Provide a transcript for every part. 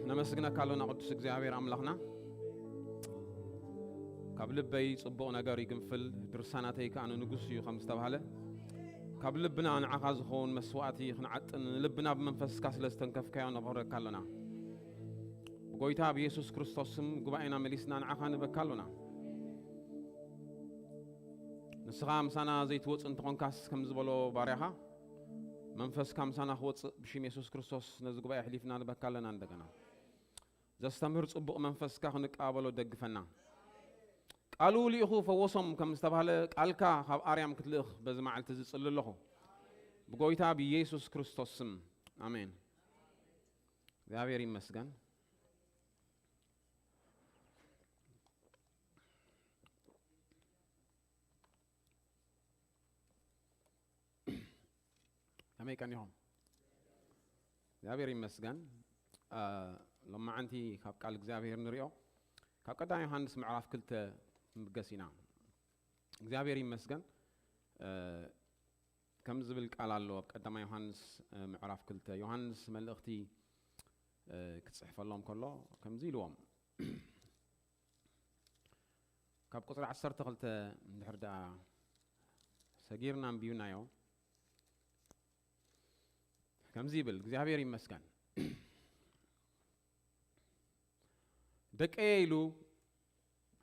ነመስግነካ ኣሎና ቅዱስ እግዚኣብሔር ኣምላኽና። ካብ ልበይ ጽቡቕ ነገር ይግንፍል፣ ድርሳናተይ ከኣ ንንጉስ እዩ ከም ዝተባህለ፣ ካብ ልብና ንዓኻ ዝኸውን መስዋእቲ ክንዓጥን ንልብና ብመንፈስካ ስለ ዝተንከፍካዮ ነኽብረካ ኣሎና። ብጎይታ ብየሱስ ክርስቶስ ስም ጉባኤና መሊስና ንዓኻ ንበካ ኣሎና። ንስኻ ምሳና ዘይትወጽእ እንተኾንካስ ከም ዝበሎ ባርያኻ መንፈስካ ምሳና ክወጽእ ብሽም የሱስ ክርስቶስ ነዚ ጉባኤ ኣሕሊፍና ንበካ ኣለና። እንደገና ዘስተምህር ጽቡቕ መንፈስካ ክንቀባበሎ ደግፈና። ቃሉ ልኢኹ ፈወሶም ከም ዝተባህለ ቃልካ ካብ ኣርያም ክትልእኽ በዚ መዓልቲ ዝጽሊ ኣለኹ ብጎይታ ብየሱስ ክርስቶስ ስም ኣሜን። እግዚኣብሔር ይመስገን። ከመይ ቀኒኹም? እግዚኣብሔር ይመስገን። አ፣ ሎማዓንቲ ካብ ቃል እግዚኣብሔር ንሪኦ ካብ ቀዳማይ ዮሃንስ ምዕራፍ ክልተ ንብገስ ኢና። እግዚኣብሔር ይመስገን። አ፣ ከም ዝብል ቃል ኣሎ ኣብ ቀዳማይ ዮሃንስ፣ አ፣ ምዕራፍ ክልተ። ዮሃንስ መልእኽቲ፣ አ፣ ክጽሕፈሎም ከሎ ከምዚ ኢልዎም። ካብ ቁጽሪ ዓሰርተ ክልተ እንድሕር ደኣ ሰጊርና ኣንቢብናዮ፣ ከምዚ ይብል፣ እግዚኣብሔር ይመስገን። ደቀየ ኢሉ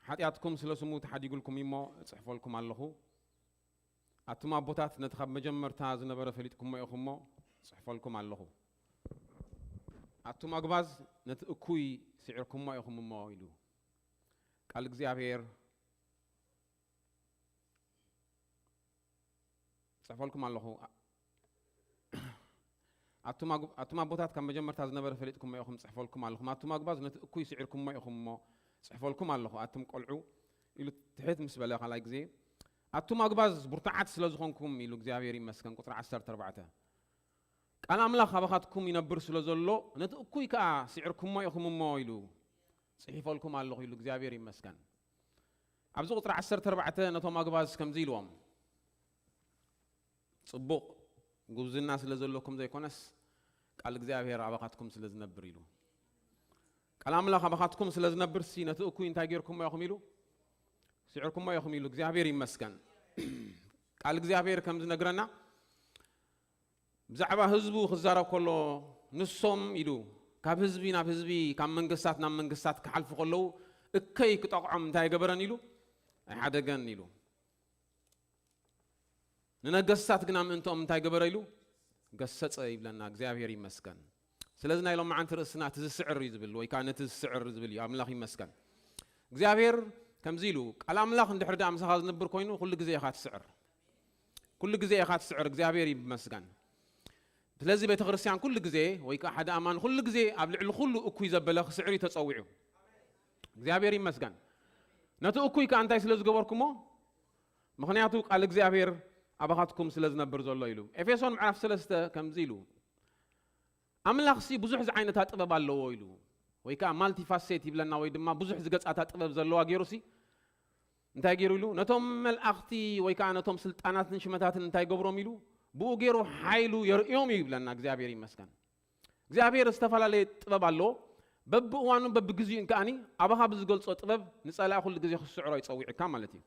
ሓጢኣትኩም ስለ ስሙ ተሓዲጉልኩም እሞ እጽሕፈልኩም ኣለኹ። ኣቱም ኣቦታት ነቲ ካብ መጀመርታ ዝነበረ ፈሊጥኩሞ ኢኹም እሞ እጽሕፈልኩም ኣለኹ። ኣቱም ኣጉባዝ ነቲ እኩይ ስዒርኩሞ ኢኹም እሞ ኢሉ ቃል እግዚኣብሔር ጽሕፈልኩም ኣለኹ። ኣቱም ኣጉ-፣ ኣቱም ኣቦታት ካብ መጀመርታ ዝነበረ ፈሊጥኩሞ ኢኹም፣ ጽሕፈልኩም ኣለኹም። ኣቱም ኣጉባዝ ነቲ እኩይ ስዒርኩሞ ኢኹም እሞ፣ ጽሕፈልኩም ኣለኹ። ኣቱም ቆልዑ ኢሉ ትሕት ምስ በለ ካልኣይ ግዜ፣ ኣቱም ኣጉባዝ ብርቱዓት ስለ ዝኾንኩም ኢሉ እግዚኣብሔር ይመስገን። ቁጽሪ ዓሰርተ ኣርባዕተ፣ ቃል ኣምላኽ ኣባኻትኩም ይነብር ስለ ዘሎ፣ ነቲ እኩይ ከኣ ስዒርኩሞ ኢኹም እሞ ኢሉ፣ ጽሒፈልኩም ኣለኹ ኢሉ እግዚኣብሔር ይመስገን። ኣብዚ ቁጽሪ ዓሰርተ ኣርባዕተ ነቶም ኣጉባዝ ከምዚ ኢልዎም፣ ጽቡቕ ጉብዝና ስለ ዘለኩም ዘይኮነስ፣ ቃል እግዚኣብሔር ኣባኻትኩም ስለ ዝነብር ኢሉ። ቃል ኣምላኽ ኣባኻትኩም ስለ ዝነብርሲ፣ ነቲ እኩይ እንታይ ጌርኩሞ ኢኹም ኢሉ? ስዒርኩሞ ኢኹም ኢሉ። እግዚኣብሔር ይመስገን። ቃል እግዚኣብሔር ከም ዝነግረና፣ ብዛዕባ ህዝቡ ክዛረብ ከሎ፣ ንሶም ኢሉ፣ ካብ ህዝቢ ናብ ህዝቢ፣ ካብ መንግስታት ናብ መንግስታት ክሓልፉ ከለዉ፣ እከይ ክጠቕዖም እንታይ ገበረን ኢሉ? ኣይሓደገን ኢሉ። ንነገስታት ግና ምእንትኦም እንታይ ገበረ ኢሉ? ገሰጸ ይብለና። እግዚኣብሔር ይመስገን። ስለዚ ናይ ሎማዓንቲ ርእስና እቲ ዝስዕር እዩ ዝብል፣ ወይ ከኣ ነቲ ዝስዕር ዝብል እዩ። ኣምላኽ ይመስገን። እግዚኣብሔር ከምዚ ኢሉ፣ ቃል ኣምላኽ እንድሕር ደኣ ምሳኻ ዝነብር ኮይኑ፣ ኩሉ ግዜ ኢኻ ትስዕር። ኩሉ ግዜ ኢኻ ትስዕር። እግዚኣብሔር ይመስገን። ስለዚ ቤተ ክርስቲያን ኩሉ ግዜ፣ ወይ ከኣ ሓደ ኣማን ኩሉ ግዜ ኣብ ልዕሊ ኩሉ እኩይ ዘበለ ክስዕር እዩ ተጸዊዑ። እግዚኣብሔር ይመስገን። ነቲ እኩይ ከኣ እንታይ ስለ ዝገበርኩሞ? ምኽንያቱ ቃል እግዚኣብሔር ኣባኻትኩም ስለ ዝነብር ዘሎ ኢሉ። ኤፌሶን ምዕራፍ ሰለስተ ከምዚ ኢሉ፣ ኣምላኽሲ ብዙሕ ዝዓይነታ ጥበብ ኣለዎ ኢሉ፣ ወይ ከኣ ማልቲፋሴት ይብለና፣ ወይ ድማ ብዙሕ ዝገጻታ ጥበብ ዘለዋ ገይሩሲ እንታይ ገይሩ ኢሉ? ነቶም መልኣኽቲ ወይ ከኣ ነቶም ስልጣናትን ሽመታትን እንታይ ገብሮም ኢሉ? ብኡ ገይሩ ሓይሉ የርእዮም እዩ ይብለና። እግዚኣብሔር ይመስገን። እግዚኣብሔር ዝተፈላለየ ጥበብ ኣለዎ። በብእዋኑን በብግዜኡን ከኣኒ ኣባኻ ብዝገልጾ ጥበብ ንጸላኢ ኩሉ ግዜ ክስዕሮ ይጸዊዕካ ማለት እዩ።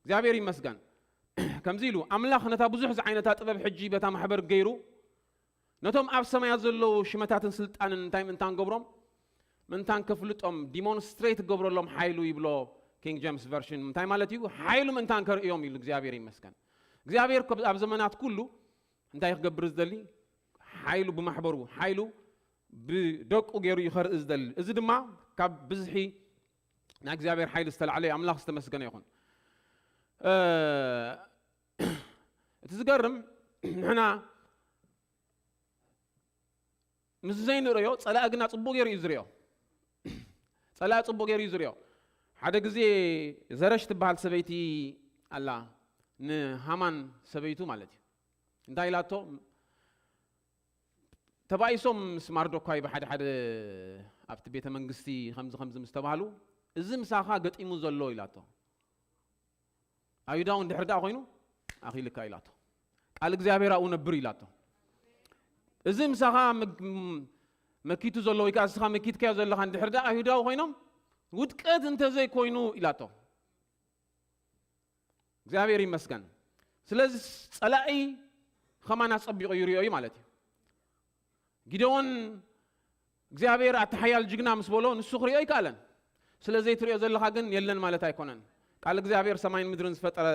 እግዚኣብሔር ይመስገን። ከምዚ ኢሉ፣ ኣምላኽ ነታ ብዙሕ ዝዓይነታ ጥበብ ሕጂ በታ ማሕበር ገይሩ፣ ነቶም ኣብ ሰማያት ዘለዉ ሽመታትን ስልጣንን እንታይ ምእንታን ገብሮም? ምእንታን ከፍልጦም፣ ዲሞንስትሬት ክገብረሎም ሓይሉ ይብሎ ኪንግ ጀምስ ቨርሽን። እንታይ ማለት እዩ? ሓይሉ ምእንታን ከርእዮም ኢሉ። እግዚኣብሔር ይመስገን። እግዚኣብሔር ኮ-፣ ኣብ ዘመናት ኩሉ እንታይ ክገብር ዝደሊ? ሓይሉ ብማሕበሩ፣ ሓይሉ ብደቁ ገይሩ እዩ ከርኢ ዝደሊ። እዚ ድማ ካብ ብዝሒ ናይ እግዚኣብሔር ሓይሊ ዝተላዕለ እዩ። ኣምላኽ ዝተመስገነ ይኹን። እ፣ እቲ ዝገርም፣ ንሕና ምስ ዘይንርእዮ፣ ጸላኢ ግና ጽቡቕ ገይሩ እዩ ዝርእዮ። ጸላኢ ጽቡቕ ገይሩ እዩ ዝርእዮ። ሓደ ግዜ ዘረሽ ትበሃል ሰበይቲ ኣላ፣ ንሃማን ሰበይቱ ማለት እዩ። እንታይ ኢላቶ? ተባኢሶም ምስ ማርዶኳይ ብሓደ ሓደ ኣብቲ ቤተ መንግስቲ ከምዚ ከምዚ ምስ ተባሃሉ፣ "እዚ ምሳኻ ገጢሙ ዘሎ" ኢላቶ። "ኣይሁዳዊ እንድሕር ደኣ ኮይኑ ኣኺልካ" ኢላቶ። "ቃል እግዚኣብሔር ኣብኡ ነብር" ኢላቶ። "እዚ ምሳኻ ምግ-፣ ም-፣ መኪቱ ዘሎ ወይ ከዓ እስኻ መኪትካዮ ዘለኻ እንድሕር ደኣ ኣይሁዳዊ ኮይኖም፣ ውድቀት እንተዘይኮይኑ ኢላቶ። እግዚኣብሔር ይመስገን። ስለዚ ጸላኢ ኸማን ኣጸቢቑ ይሪኦ እዩ ማለት እዩ። ጊደዎን እግዚኣብሔር ኣቲ ሓያል ጅግና ምስ በሎ ንሱ ክሪኦ ኣይከኣለን። ስለ ዘይትሪኦ ዘለኻ ግን የለን ማለት ኣይኮነን። ቃል እግዚኣብሔር ሰማይን ምድርን ዝፈጠረ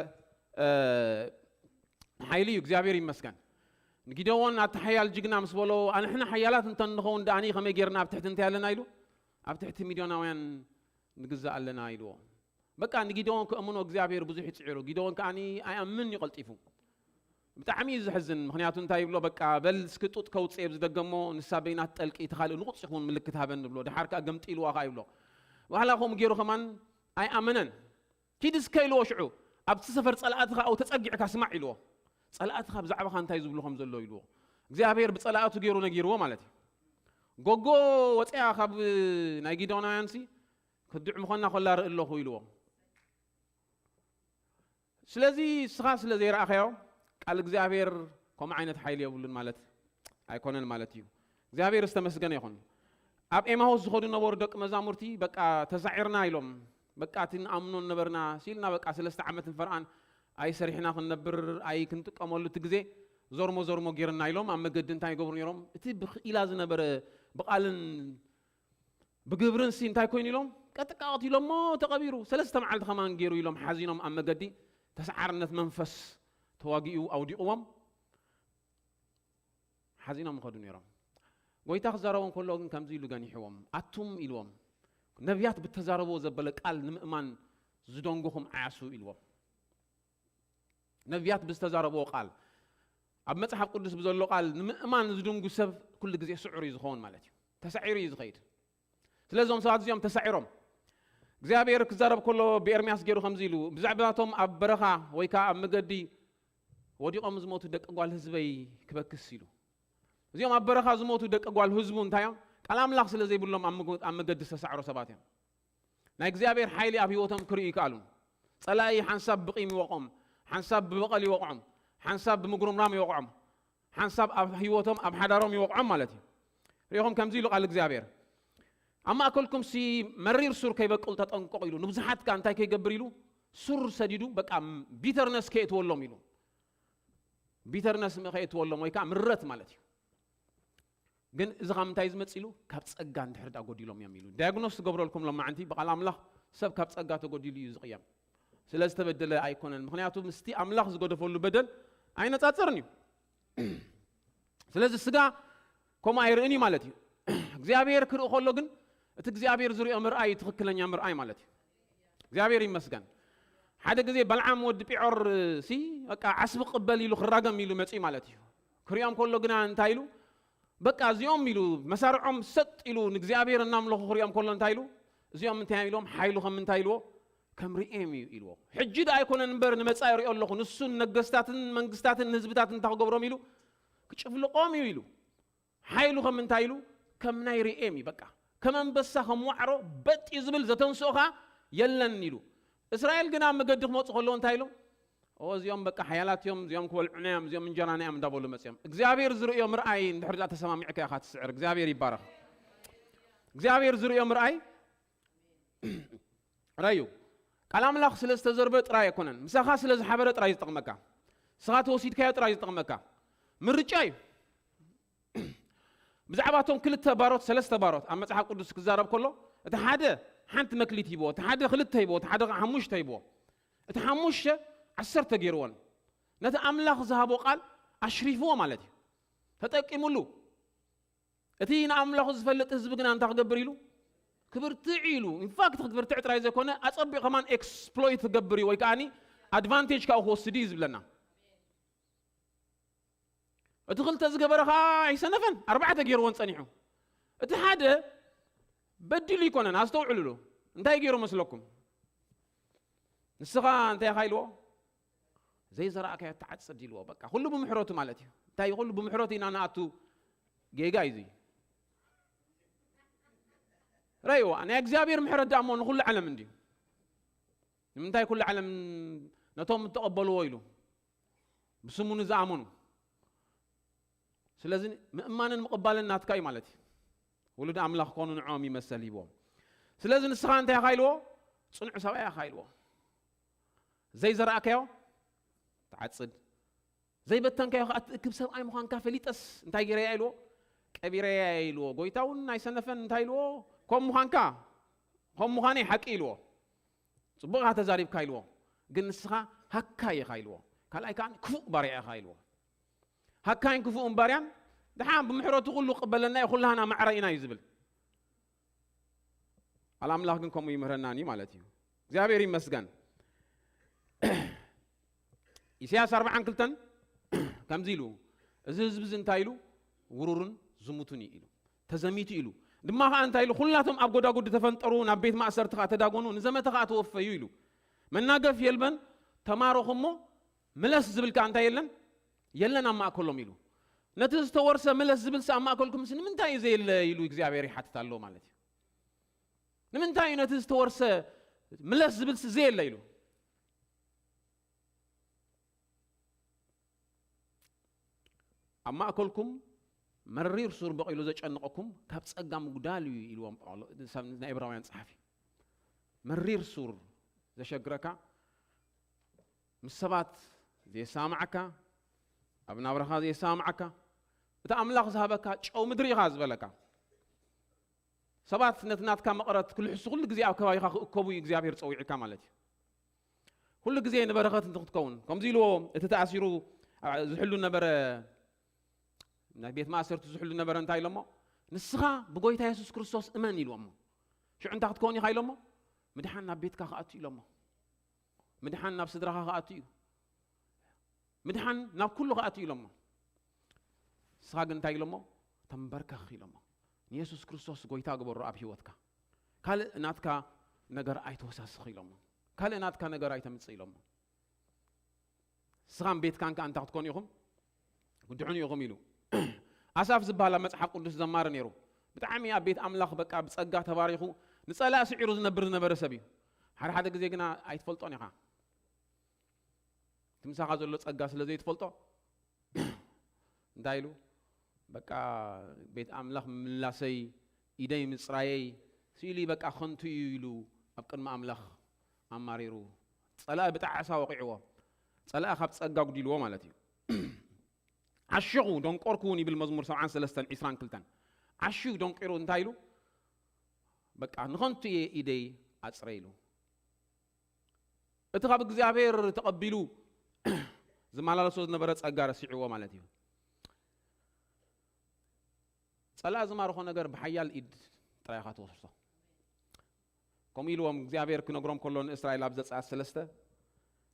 ሓይሊ እዩ። እግዚኣብሔር ይመስገን። ንጊደዎን ኣቲ ሓያል ጅግና ምስ በሎ ኣንሕና ሓያላት እንተ ንኸውን ደኣኒ ከመይ ጌርና ኣብ ትሕቲ እንታይ ኣለና ኢሉ፣ ኣብ ትሕቲ ሚድዮናውያን ንግዛእ ኣለና ኢልዎ። በቃ ንጊደዎን ከእምኖ እግዚኣብሔር ብዙሕ ይፅዒሩ። ጊደዎን ከኣኒ ኣይኣምን እዩ ቀልጢፉ። ብጣዕሚ እዩ ዝሕዝን። ምክንያቱ እንታይ ይብሎ፣ በቃ በል እስኪ ጡጥ ከውፅእ የብ ዝደገሞ ንሳ በይናት ጠልቂ እቲ ካልእ ንቁፅ ይኹን ምልክት ሃበን ንብሎ። ድሓር ከዓ ገምጢልዋ ከዓ ይብሎ። ዋሕላ ከምኡ ገይሩ ከማን ኣይኣመነን። ኪድ እስከ ኢልዎ ሽዑ ኣብቲ ሰፈር ፀላእትኻ ኣብኡ ተፀጊዕካ ስማዕ ኢልዎ። ፀላእትኻ ብዛዕባኻ እንታይ ዝብሉ ከም ዘለዉ ኢልዎ። እግዚኣብሔር ብፀላእቱ ገይሩ ነጊርዎ ማለት እዩ። ጎጎ ወፅያ ካብ ናይ ጊደናውያን ሲ ክድዕ ምኾና ኮላ ርኢ ኣለኹ ኢልዎ። ስለዚ እስኻ ስለ ዘይረኣኸዮ ቃል እግዚኣብሔር ከምኡ ዓይነት ሓይሊ የብሉን ማለት ኣይኮነን ማለት እዩ። እግዚኣብሔር ዝተመስገነ ይኹን። ኣብ ኤማሁስ ዝኸዱ ነበሩ ደቂ መዛሙርቲ በቃ ተሳዒርና ኢሎም። በቃ እቲ ንኣምኖ ነበርና ሲልና በቃ ሰለስተ ዓመት ንፈርኣን ኣይሰሪሕና ክንነብር ኣይ ክንጥቀመሉ እቲ ግዜ ዞርሞ ዞርሞ ጌርና ኢሎም ኣብ መገዲ እንታይ ይገብሩ ነይሮም? እቲ ብኽኢላ ዝነበረ ብቓልን ብግብርን ሲ እንታይ ኮይኑ ኢሎም ቀጥቃ ቀቲሎሞ ተቐቢሩ። ሰለስተ መዓልቲ ከማን ገይሩ ኢሎም ሓዚኖም ኣብ መገዲ ተሰዓርነት መንፈስ ተዋጊኡ ኣውዲቕዎም ሓዚኖም ይኸዱ ነይሮም። ጎይታ ክዛረቦም ከሎ ግን ከምዚ ኢሉ ገኒሕዎም፣ ኣቱም ኢልዎም፣ ነቢያት ብተዛረብዎ ዘበለ ቃል ንምእማን ዝደንጉኹም ዓያሱ ኢልዎም። ነቢያት ብዝተዛረብዎ ቃል ኣብ መጽሓፍ ቅዱስ ብዘሎ ቃል ንምእማን ዝድንጉ ሰብ ኩሉ ግዜ ስዑር እዩ ዝኸውን ማለት እዩ። ተሳዒሩ እዩ ዝኸይድ። ስለዞም ሰባት እዚኦም ተሳዒሮም እግዚኣብሔር ክዛረብ ከሎ ብኤርምያስ ገይሩ ከምዚ ኢሉ ብዛዕባቶም ኣብ በረኻ ወይ ከዓ ኣብ መገዲ ወዲቖም ዝሞቱ ደቂ ጓል ህዝበይ ክበክስ ኢሉ። እዚኦም ኣብ በረኻ ዝሞቱ ደቂ ጓል ህዝቡ እንታይ እዮም? ቃል ኣምላኽ ስለ ዘይብሎም ኣብ መገ- ኣብ መገዲ ዝተሳዕሩ ሰባት እዮም። ናይ እግዚኣብሔር ሓይሊ ኣብ ህይወቶም ክርእዩ ይከኣሉ። ጸላኢ ሓንሳብ ብቂም ይወቕዖም፣ ሓንሳብ ብበቐል ይወቕዖም፣ ሓንሳብ ብምጉርምራም ይወቕዖም፣ ሓንሳብ ኣብ ህይወቶም ኣብ ሓዳሮም ይወቕዖም ማለት እዩ። ሪኢኹም ከምዚ ኢሉ ቃል እግዚኣብሔር ኣብ ማእከልኩም ሲ መሪር ሱር ከይበቁል ተጠንቀቑ ኢሉ ንብዙሓት ከኣ እንታይ ከይገብር ኢሉ ሱር ሰዲዱ በቃ ቢተርነስ ከየእትወሎም ኢሉ ቢተርነስ ከየእትወሎም ወይ ከዓ ምረት ማለት እዩ። ግን እዚ ካብ ምንታይ ዝመፅ ኢሉ ካብ ፀጋ እንድሕር ዳ ጎዲሎም እዮም ኢሉ ዳያግኖስ ትገብረልኩም ሎማዓንቲ ብቃል ኣምላኽ ሰብ ካብ ፀጋ ተጎዲሉ እዩ ዝቕየም። ስለ ዝተበደለ ኣይኮነን። ምክንያቱ ምስቲ ኣምላኽ ዝገደፈሉ በደል ኣይነፃፅርን እዩ። ስለዚ ስጋ ከምኡ ኣይርእን እዩ ማለት እዩ። እግዚኣብሔር ክርኢ ከሎ ግን እቲ እግዚኣብሔር ዝሪኦ ምርኣይ እዩ ትኽክለኛ ምርኣይ ማለት እዩ። እግዚኣብሔር ይመስገን። ሓደ ግዜ በልዓም ወዲ ጲዖር ሲ በቃ ዓስቢ ቅበል ኢሉ ክራገም ኢሉ መፅኡ ማለት እዩ። ክሪኦም ከሎ ግና እንታይ ኢሉ በቃ እዚኦም ኢሉ መሳርዖም ሰጥ ኢሉ ንእግዚኣብሔር እናምለኹ ክሪኦም ከሎ እንታይ ኢሉ እዚኦም እንታይ ኢሎም ሓይሉ ከም እንታይ ኢልዎ ከም ርኤም እዩ ኢልዎ። ሕጂ ዳ ኣይኮነን እምበር ንመጻኢ ሪኦ ኣለኹ ንሱን ነገስታትን መንግስታትን ንህዝብታትን እንታይ ክገብሮም ኢሉ ክጭፍልቆም እዩ ኢሉ ሓይሉ ከም እንታይ ኢሉ ከም ናይ ርኤም እዩ በቃ ከም ኣንበሳ ከም ዋዕሮ በጥ እዩ ዝብል ዘተንስኦ ኸዓ የለን ኢሉ። እስራኤል ግና ኣብ መገዲ ክመፁ ከለዉ እንታይ ኢሎም እዚኦም በቃ ሓያላት እዮም እዚኦም ክበልዑና እዮም እዚኦም እንጀራና እዮም እንዳበሉ መፅኦም እግዚኣብሔር ዝርእዮ ምርኣይ እንድሕር ዳ ተሰማሚዕካ ኢኻ ትስዕር እግዚኣብሔር ይባረኽ። እግዚኣብሔር ዝርእዮ ምርኣይ ረዩ ቃል ኣምላኽ ስለ ዝተዘርበ ጥራይ ኣይኮነን ምሳኻ ስለ ዝሓበረ ጥራይ ዝጠቕመካ ንስኻ ተወሲድካዮ ጥራይ ዝጠቕመካ ምርጫ እዩ። ብዛዕባ እቶም ክልተ ባሮት ሰለስተ ባሮት ኣብ መፅሓፍ ቅዱስ ክዛረብ ከሎ እቲ ሓደ ሓንቲ መክሊት ሂብዎ እቲ ሓደ ክልተ ሂብዎ እቲ ሓደ ከዓ ሓሙሽተ ሂብዎ እቲ ሓሙሽተ ዓሰርተ ገይርዎን ነቲ ኣምላኽ ዝሃቦ ቃል ኣሽሪፍዎ ማለት እዩ ተጠቂሙሉ። እቲ ንኣምላኹ ዝፈልጥ ህዝቢ ግና እንታይ ክገብር ኢሉ ክብርትዕ ኢሉ ኢንፋክት ክትብርትዕ ጥራይ ዘይኮነ ኣፀቢቕ ከማን ኤክስፕሎይት ክገብር እዩ ወይ ከዓ ኣድቫንቴጅ ካብኡ ክወስድ እዩ ዝብለና። እቲ ክልተ ዝገበረ ከዓ ኣይሰነፈን ኣርባዕተ ገይርዎን ፀኒሑ። እቲ ሓደ በዲሉ ይኮነን ኣስተውዕልሉ እንታይ ገይሩ መስለኩም? ንስኻ እንታይ ኢኻ ኢልዎ ዘይዘራእካዮ ተዓፅድ ኢልዎ በቃ ኩሉ ብምሕረቱ ማለት እዩ እንታይ ኩሉ ብምሕረቱ ኢና ንኣቱ ጌጋ እዩ ረይዋ ናይ እግዚኣብሔር ምሕረት ዳሞ ንኩሉ ዓለም እንድዩ ንምንታይ ኩሉ ዓለም ነቶም እተቐበልዎ ኢሉ ብስሙ ንዝኣመኑ ስለዚ ምእማንን ምቕባልን ናትካ እዩ ማለት እዩ። ውሉድ ኣምላኽ ኮኑ ንዕኦም ይመሰል ሂብዎም። ስለዚ ንስኻ እንታይ ኢኻ ኢልዎ? ጽኑዕ ሰብኣይ ኢኻ ኢልዎ። ዘይዘራእካዮ ትዓጽድ፣ ዘይበተንካዮ ከኣ ትእክብ ሰብኣይ ምዃንካ ፈሊጠስ እንታይ ገይረያ ኢልዎ? ቀቢረያ ኢልዎ። ጎይታ እውን ኣይሰነፈን። እንታይ ኢልዎ? ከም ምዃንካ፣ ከም ምዃነይ ሓቂ ኢልዎ። ጽቡቕ ኢኻ ተዛሪብካ ኢልዎ። ግን ንስኻ ሃካይ ኢኻ ኢልዎ። ካልኣይ ከኣ ክፉእ ባርያ ኢኻ ኢልዎ። ሃካይን ክፉእን ባርያን ድሓን ብምሕረቱ ኩሉ ክቕበለና እዩ፣ ኩላህና ማዕረ ኢና እዩ ዝብል። ኣል ኣምላኽ ግን ከምኡ ይምህረናን እዩ ማለት እዩ። እግዚኣብሔር ይመስገን። ኢሳያስ ኣርብዓን ክልተን ከምዚ ኢሉ፣ እዚ ህዝቢ እዚ እንታይ ኢሉ? ውሩርን ዝሙቱን እዩ ኢሉ። ተዘሚቱ ኢሉ። ድማ ኸዓ እንታይ ኢሉ? ኩላቶም ኣብ ጎዳጉዲ ተፈንጠሩ፣ ናብ ቤት ማእሰርቲ ኸዓ ተዳጎኑ፣ ንዘመተ ኸዓ ተወፈዩ ኢሉ። መናገፍ የልበን፣ ተማረኹ እሞ ምለስ ዝብል ከኣ እንታይ የለን? የለን ኣብ ማእከሎም ኢሉ። ነቲ ዝተወርሰ ምለስ ዝብልሲ ኣብ ማእከልኩምሲ ንምንታይ እዩ ዘየለ ኢሉ እግዚኣብሔር ይሓትት ኣሎ ማለት እዩ። ንምንታይ እዩ ነቲ ዝተወርሰ ምለስ ዝብልሲ ዘየለ ኢሉ? ኣብ ማእከልኩም መሪር ሱር በቒሉ ዘጨንቐኩም ካብ ጸጋ ምጉዳል እዩ ኢልዎም ጳውሎ-፣ ሰብ-፣ ናይ ዕብራውያን ጸሓፊ። መሪር ሱር ዘሸግረካ፣ ምስ ሰባት ዘየሰማምዓካ፣ ኣብ ናብራኻ ዘየሰማምዓካ፣ እቲ ኣምላኽ ዝሃበካ ጨው ምድሪ ኢኻ ዝበለካ። ሰባት ነቲ ናትካ መቐረት ክልሕሱ ኩሉ ግዜ ኣብ ከባቢኻ ክእከቡ እዩ እግዚኣብሔር ጸዊዕካ ማለት እዩ። ኩሉ ግዜ ንበረኸት እንትክትከውን፣ ከምዚ ኢልዎ እቲ ተኣሲሩ፣ ኣ፣ ዝሕሉ ነበረ፣ ናይ ቤት ማእሰርቲ ዝሕሉ ነበረ እንታይ ኢሎሞ? "ንስኻ ብጎይታ የሱስ ክርስቶስ እመን" ኢልዎሞ። ሽዑ እንታይ ክትከውን ኢኻ ኢሎሞ? "ምድሓን ናብ ቤትካ ክኣቱ" ኢሎሞ። ምድሓን ናብ ስድራኻ ክኣቱ እዩ። ምድሓን ናብ ኩሉ ክኣቱ ኢሎሞ። ንስኻ ግን እንታይ ኢሎሞ? "ተንበርከኽ" ኢሎሞ። "ንየሱስ ክርስቶስ ጎይታ ግበሮ ኣብ ህይወትካ። ካልእ ናትካ ነገር ኣይተወሳስኽ" ኢሎሞ። "ካልእ ናትካ ነገር ኣይተምጽእ" ኢሎሞ። ንስኻን ቤትካን ከኣ እንታይ ክትኮኑ ኢኹም? "ክድሕኑ ኢኹም" ኢሉ። ኣሳፍ ዝበሃል ኣብ መጽሓፍ ቅዱስ ዘማሪ ነይሩ። ብጣዕሚ ኣብ ቤት ኣምላኽ በቃ ብጸጋ ተባሪኹ፣ ንጸላእ ስዒሩ ዝነብር ዝነበረ ሰብ እዩ። ሓደ ሓደ ግዜ ግና ኣይትፈልጦን ኢኻ። እቲ ምሳኻ ዘሎ ጸጋ ስለ ዘይትፈልጦ፣ እንታይ ኢሉ? "በቃ ቤት ኣምላኽ ምምላሰይ፣ ኢደይ ምጽራየይ፣ ስኢሉ በቃ ከንቱ እዩ" ኢሉ ኣብ ቅድሚ ኣምላኽ ኣማሪሩ። ጸላኢ ብጣዕሳ ወቒዕዎ። ጸላኢ ካብ ጸጋ ጉዲልዎ ማለት እዩ። "ዓሽኹ፣ ደንቆርኩ እውን" ይብል መዝሙር ሰብዓን ሰለስተን፣ ዒስራን ክልተን። ዓሽዩ ደንቂሩ እንታይ ኢሉ? "በቃ ንኸንቱ እየ ኢደይ ኣጽረ" ኢሉ። እቲ ካብ እግዚኣብሔር ተቐቢሉ ዝመላለሶ ዝነበረ ጸጋ ረሲዕዎ ማለት እዩ። ጸላኢ ዝማርኾ ነገር ብሓያል ኢድ ጥራይ ኢኻ ትወስዶ። ከምኡ ኢልዎም እግዚኣብሔር ክነግሮም ከሎ ንእስራኤል ኣብ ዘጸኣት ሰለስተ፣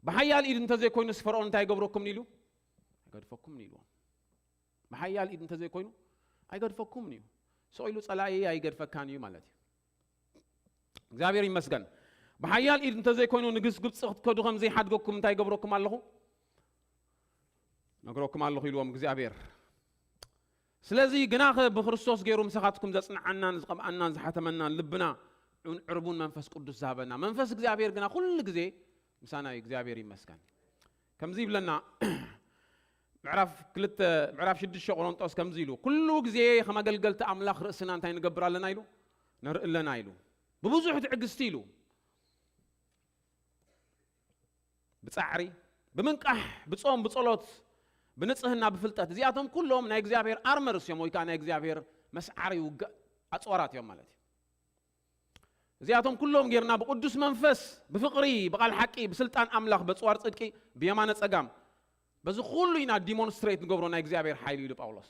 "ብሓያል ኢድ እንተዘይኮይኑስ ፈርዖን እንታይ ይገብረኩም?" ኢሉ፣ "ኣይገድፈኩምን" ኢልዎም። ብሓያል ኢድ እንተዘይኮይኑ ኣይገድፈኩምን እዩ። ስቕ ኢሉ ጸላኢ ኣይገድፈካን እዩ ማለት እዩ። እግዚኣብሔር ይመስገን። ብሓያል ኢድ እንተዘይኮይኑ ንግስ ግብጺ ክትከዱ ከም ዘይሓድገኩም እንታይ ገብረኩም ኣለኹ? ነግረኩም ኣለኹ ኢልዎም እግዚኣብሔር። ስለዚ ግናኸ ብክርስቶስ ገይሩ ምሳኻትኩም ዘጽንዓናን ዝቐብኣናን ዝሓተመናን ልብና ዑን ዕርቡን መንፈስ ቅዱስ ዝሃበና መንፈስ እግዚኣብሔር ግና ኩሉ ግዜ ምሳና እዩ። እግዚኣብሔር ይመስገን። ከምዚ ይብለና ምዕራፍ ክልተ፣ ምዕራፍ ሽዱሽተ ቆሮንጦስ ከምዚ ኢሉ፣ "ኩሉ ግዜ ከም ኣገልገልቲ ኣምላኽ ርእስና እንታይ ንገብር ኣለና?" ኢሉ፣ "ነርኢ ኣለና" ኢሉ። "ብብዙሕ ትዕግስቲ" ኢሉ፣ "ብጻዕሪ፣ ብምንቃሕ፣ ብጾም፣ ብጸሎት፣ ብንጽህና፣ ብፍልጠት፣ እዚኣቶም ኩሎም ናይ እግዚኣብሔር ኣርመርስ እዮም፣ ወይ ከኣ ናይ እግዚኣብሔር መስዓሪ ውግእ ኣጽዋራት እዮም" ማለት እዩ። እዚኣቶም ኩሎም ጌርና ብቅዱስ መንፈስ፣ ብፍቕሪ፣ ብቓል ሓቂ፣ ብስልጣን ኣምላኽ፣ በጽዋር ጽድቂ፣ ብየማነ ጸጋም፣ በዚ ኩሉ ኢና ዲሞንስትሬት ንገብሮ ናይ እግዚኣብሔር ሓይሊ ኢሉ ጳውሎስ።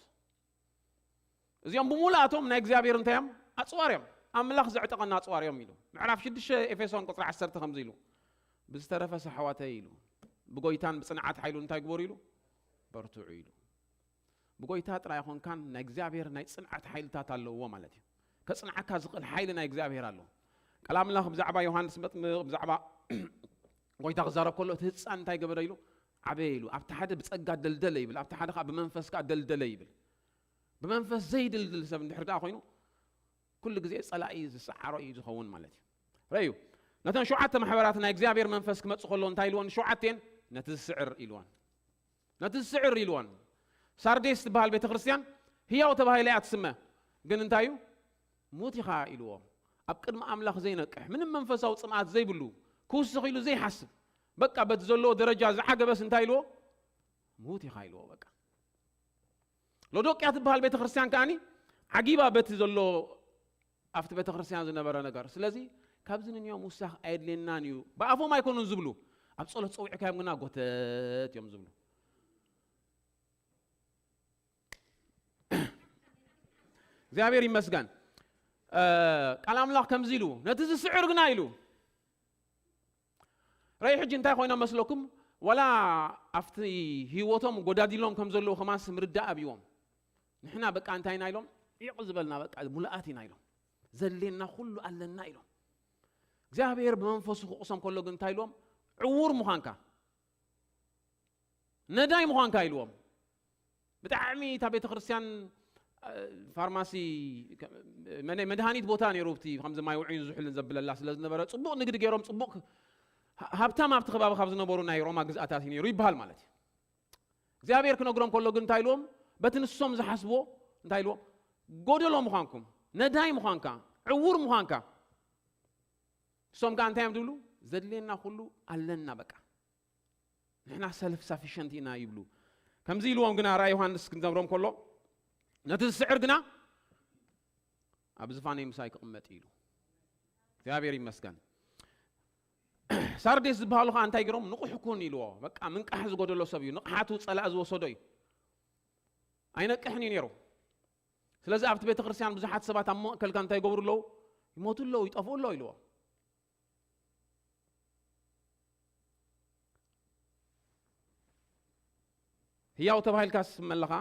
እዚኦም ብሙሉኣቶም ናይ እግዚኣብሔር እንታይ እዮም? ኣጽዋር እዮም። ኣምላኽ ዘዕጠቐና ኣጽዋር እዮም ኢሉ። ምዕራፍ ሽዱሽተ ኤፌሶን ቁጽሪ ዓሰርተ ከምዚ ኢሉ፣ "ብዝተረፈ ኣሕዋተይ" ኢሉ፣ "ብጎይታን ብጽንዓት ሓይሉ እንታይ ግበሩ?" ኢሉ፣ "በርትዑ" ኢሉ። ብጎይታ ጥራይ ኣይኮንካን፣ ናይ እግዚኣብሔር ናይ ጽንዓት ሓይልታት ኣለዎ ማለት እዩ። ከጽንዓካ ዝኽእል ሓይሊ ናይ እግዚኣብሔር ኣሎ። ቃል ኣምላኽ ብዛዕባ ዮሃንስ መጥምቕ፣ ብዛዕባ ጎይታ ክዛረብ ከሎ፣ እቲ ህጻን እንታይ ገበረ ኢሉ? ዓበየ ኢሉ። ኣብቲ ሓደ ብጸጋ ደልደለ ይብል፣ ኣብቲ ሓደ ከኣ ብመንፈስ ከኣ ደልደለ ይብል። ብመንፈስ ዘይድልድል ሰብ እንድሕር ደኣ ኮይኑ፣ ኩሉ ግዜ ጸላኢ ዝሰዓሮ እዩ ዝኸውን ማለት እዩ። ረዩ፣ ነተን ሸውዓተ ማሕበራት ናይ እግዚኣብሔር መንፈስ ክመጽእ ከሎ እንታይ ኢልወን? ሸውዓቴን ነቲ ዝስዕር ኢልወን። ነቲ ዝስዕር ኢልወን። ሳርዴስ ትበሃል ቤተ ክርስቲያን ህያው ተባሂላ እያ ትስመ። ግን እንታይ እዩ? ሙት ኢኻ ኢልዎ። ኣብ ቅድሚ ኣምላኽ ዘይነቅሕ፣ ምንም መንፈሳዊ ጽምኣት ዘይብሉ፣ ክውስኽ ኢሉ ዘይሓስብ፣ በቃ በቲ ዘለዎ ደረጃ ዝዓገበስ እንታይ ኢልዎ? ሙት ኢኻ ኢልዎ። በቃ ሎዶቅያ ትበሃል ቤተ ክርስቲያን ከኣኒ ዓጊባ በቲ ዘሎ ኣብቲ ቤተ ክርስቲያን ዝነበረ ነገር። ስለዚ ካብዚ ንንዮም ውሳኽ ኣየድልየናን እዩ። ብኣፎም ኣይኮኑን ዝብሉ፣ ኣብ ጸሎት ጸዊዕካዮም ግና ጎተት እዮም ዝብሉ። እግዚኣብሔር ይመስገን። እ፣ ቃል ኣምላኽ ከምዚ ኢሉ፣ ነቲ ዝስዕር ግና ኢሉ። ረይ ሕጂ እንታይ ኮይኖም መስለኩም? ዋላ ኣብቲ ህይወቶም ጎዳዲሎም ከም ዘለዉ ከማንስ ምርዳእ ኣብይዎም። ንሕና በቃ እንታይ ኢና ኢሎም? ዒቕ ዝበልና በቃ ሙሉኣት ኢና ኢሎም። ዘድልየና ኩሉ ኣለና ኢሎም። እግዚኣብሔር ብመንፈሱ ክቑሶም ከሎ ግን እንታይ ኢልዎም? ዕዉር ምዃንካ፣ ነዳይ ምዃንካ ኢልዎም። ብጣዕሚ እታ ቤተ ክርስቲያን፣ እ፣ ፋርማሲ፣ መነ-፣ መድሃኒት ቦታ ነይሩ፣ እቲ ከምዚ ማይ ውዑይን ዝሑልን ዘብለላ ስለ ዝነበረ፣ ጽቡቕ ንግዲ ገይሮም፣ ጽቡቕ ሃ-፣ ሃብታም ኣብቲ ከባቢ ካብ ዝነበሩ ናይ ሮማ ግዝኣታት እዩ ነይሩ ይበሃል ማለት እዩ። እግዚኣብሔር ክነግሮም ከሎ ግን እንታይ ኢልዎም? በቲ ንሶም ዝሓስብዎ እንታይ ኢልዎም? ጎደሎ ምዃንኩም፣ ነዳይ ምዃንካ፣ ዕዉር ምዃንካ። ንሶም ከኣ እንታይ እዮም ዝብሉ? ዘድልየና ኩሉ ኣለና በቃ። ንሕና ሰልፍ ሳፊሸንት ኢና ይብሉ። ከምዚ ኢልዎም ግና ራእይ ዮሃንስ ክንዘምሮም ከሎ፣ ነቲ ዝስዕር ግና ኣብ ዝፋነይ ምሳይ ክቕመጥ ኢሉ። እግዚኣብሔር ይመስገን። ሳርዴስ ዝበሃሉ ኸዓ እንታይ ገይሮም? ንቑሕ ኩን ኢልዎ። በቃ ምንቃሕ ዝጎደሎ ሰብ እዩ። ንቕሓቱ ጸላእ ዝወሰዶ እዩ። ኣይነቅሕን እዩ ነይሩ። ስለዚ ኣብቲ ቤተ ክርስቲያን ብዙሓት ሰባት ኣብ ማእከልካ እንታይ ይገብሩ ኣለዉ? ይሞቱ ኣለዉ፣ ይጠፍኡ ኣለዉ ኢልዎ። ህያው ተባሂልካ ትስመ ኣለኻ፣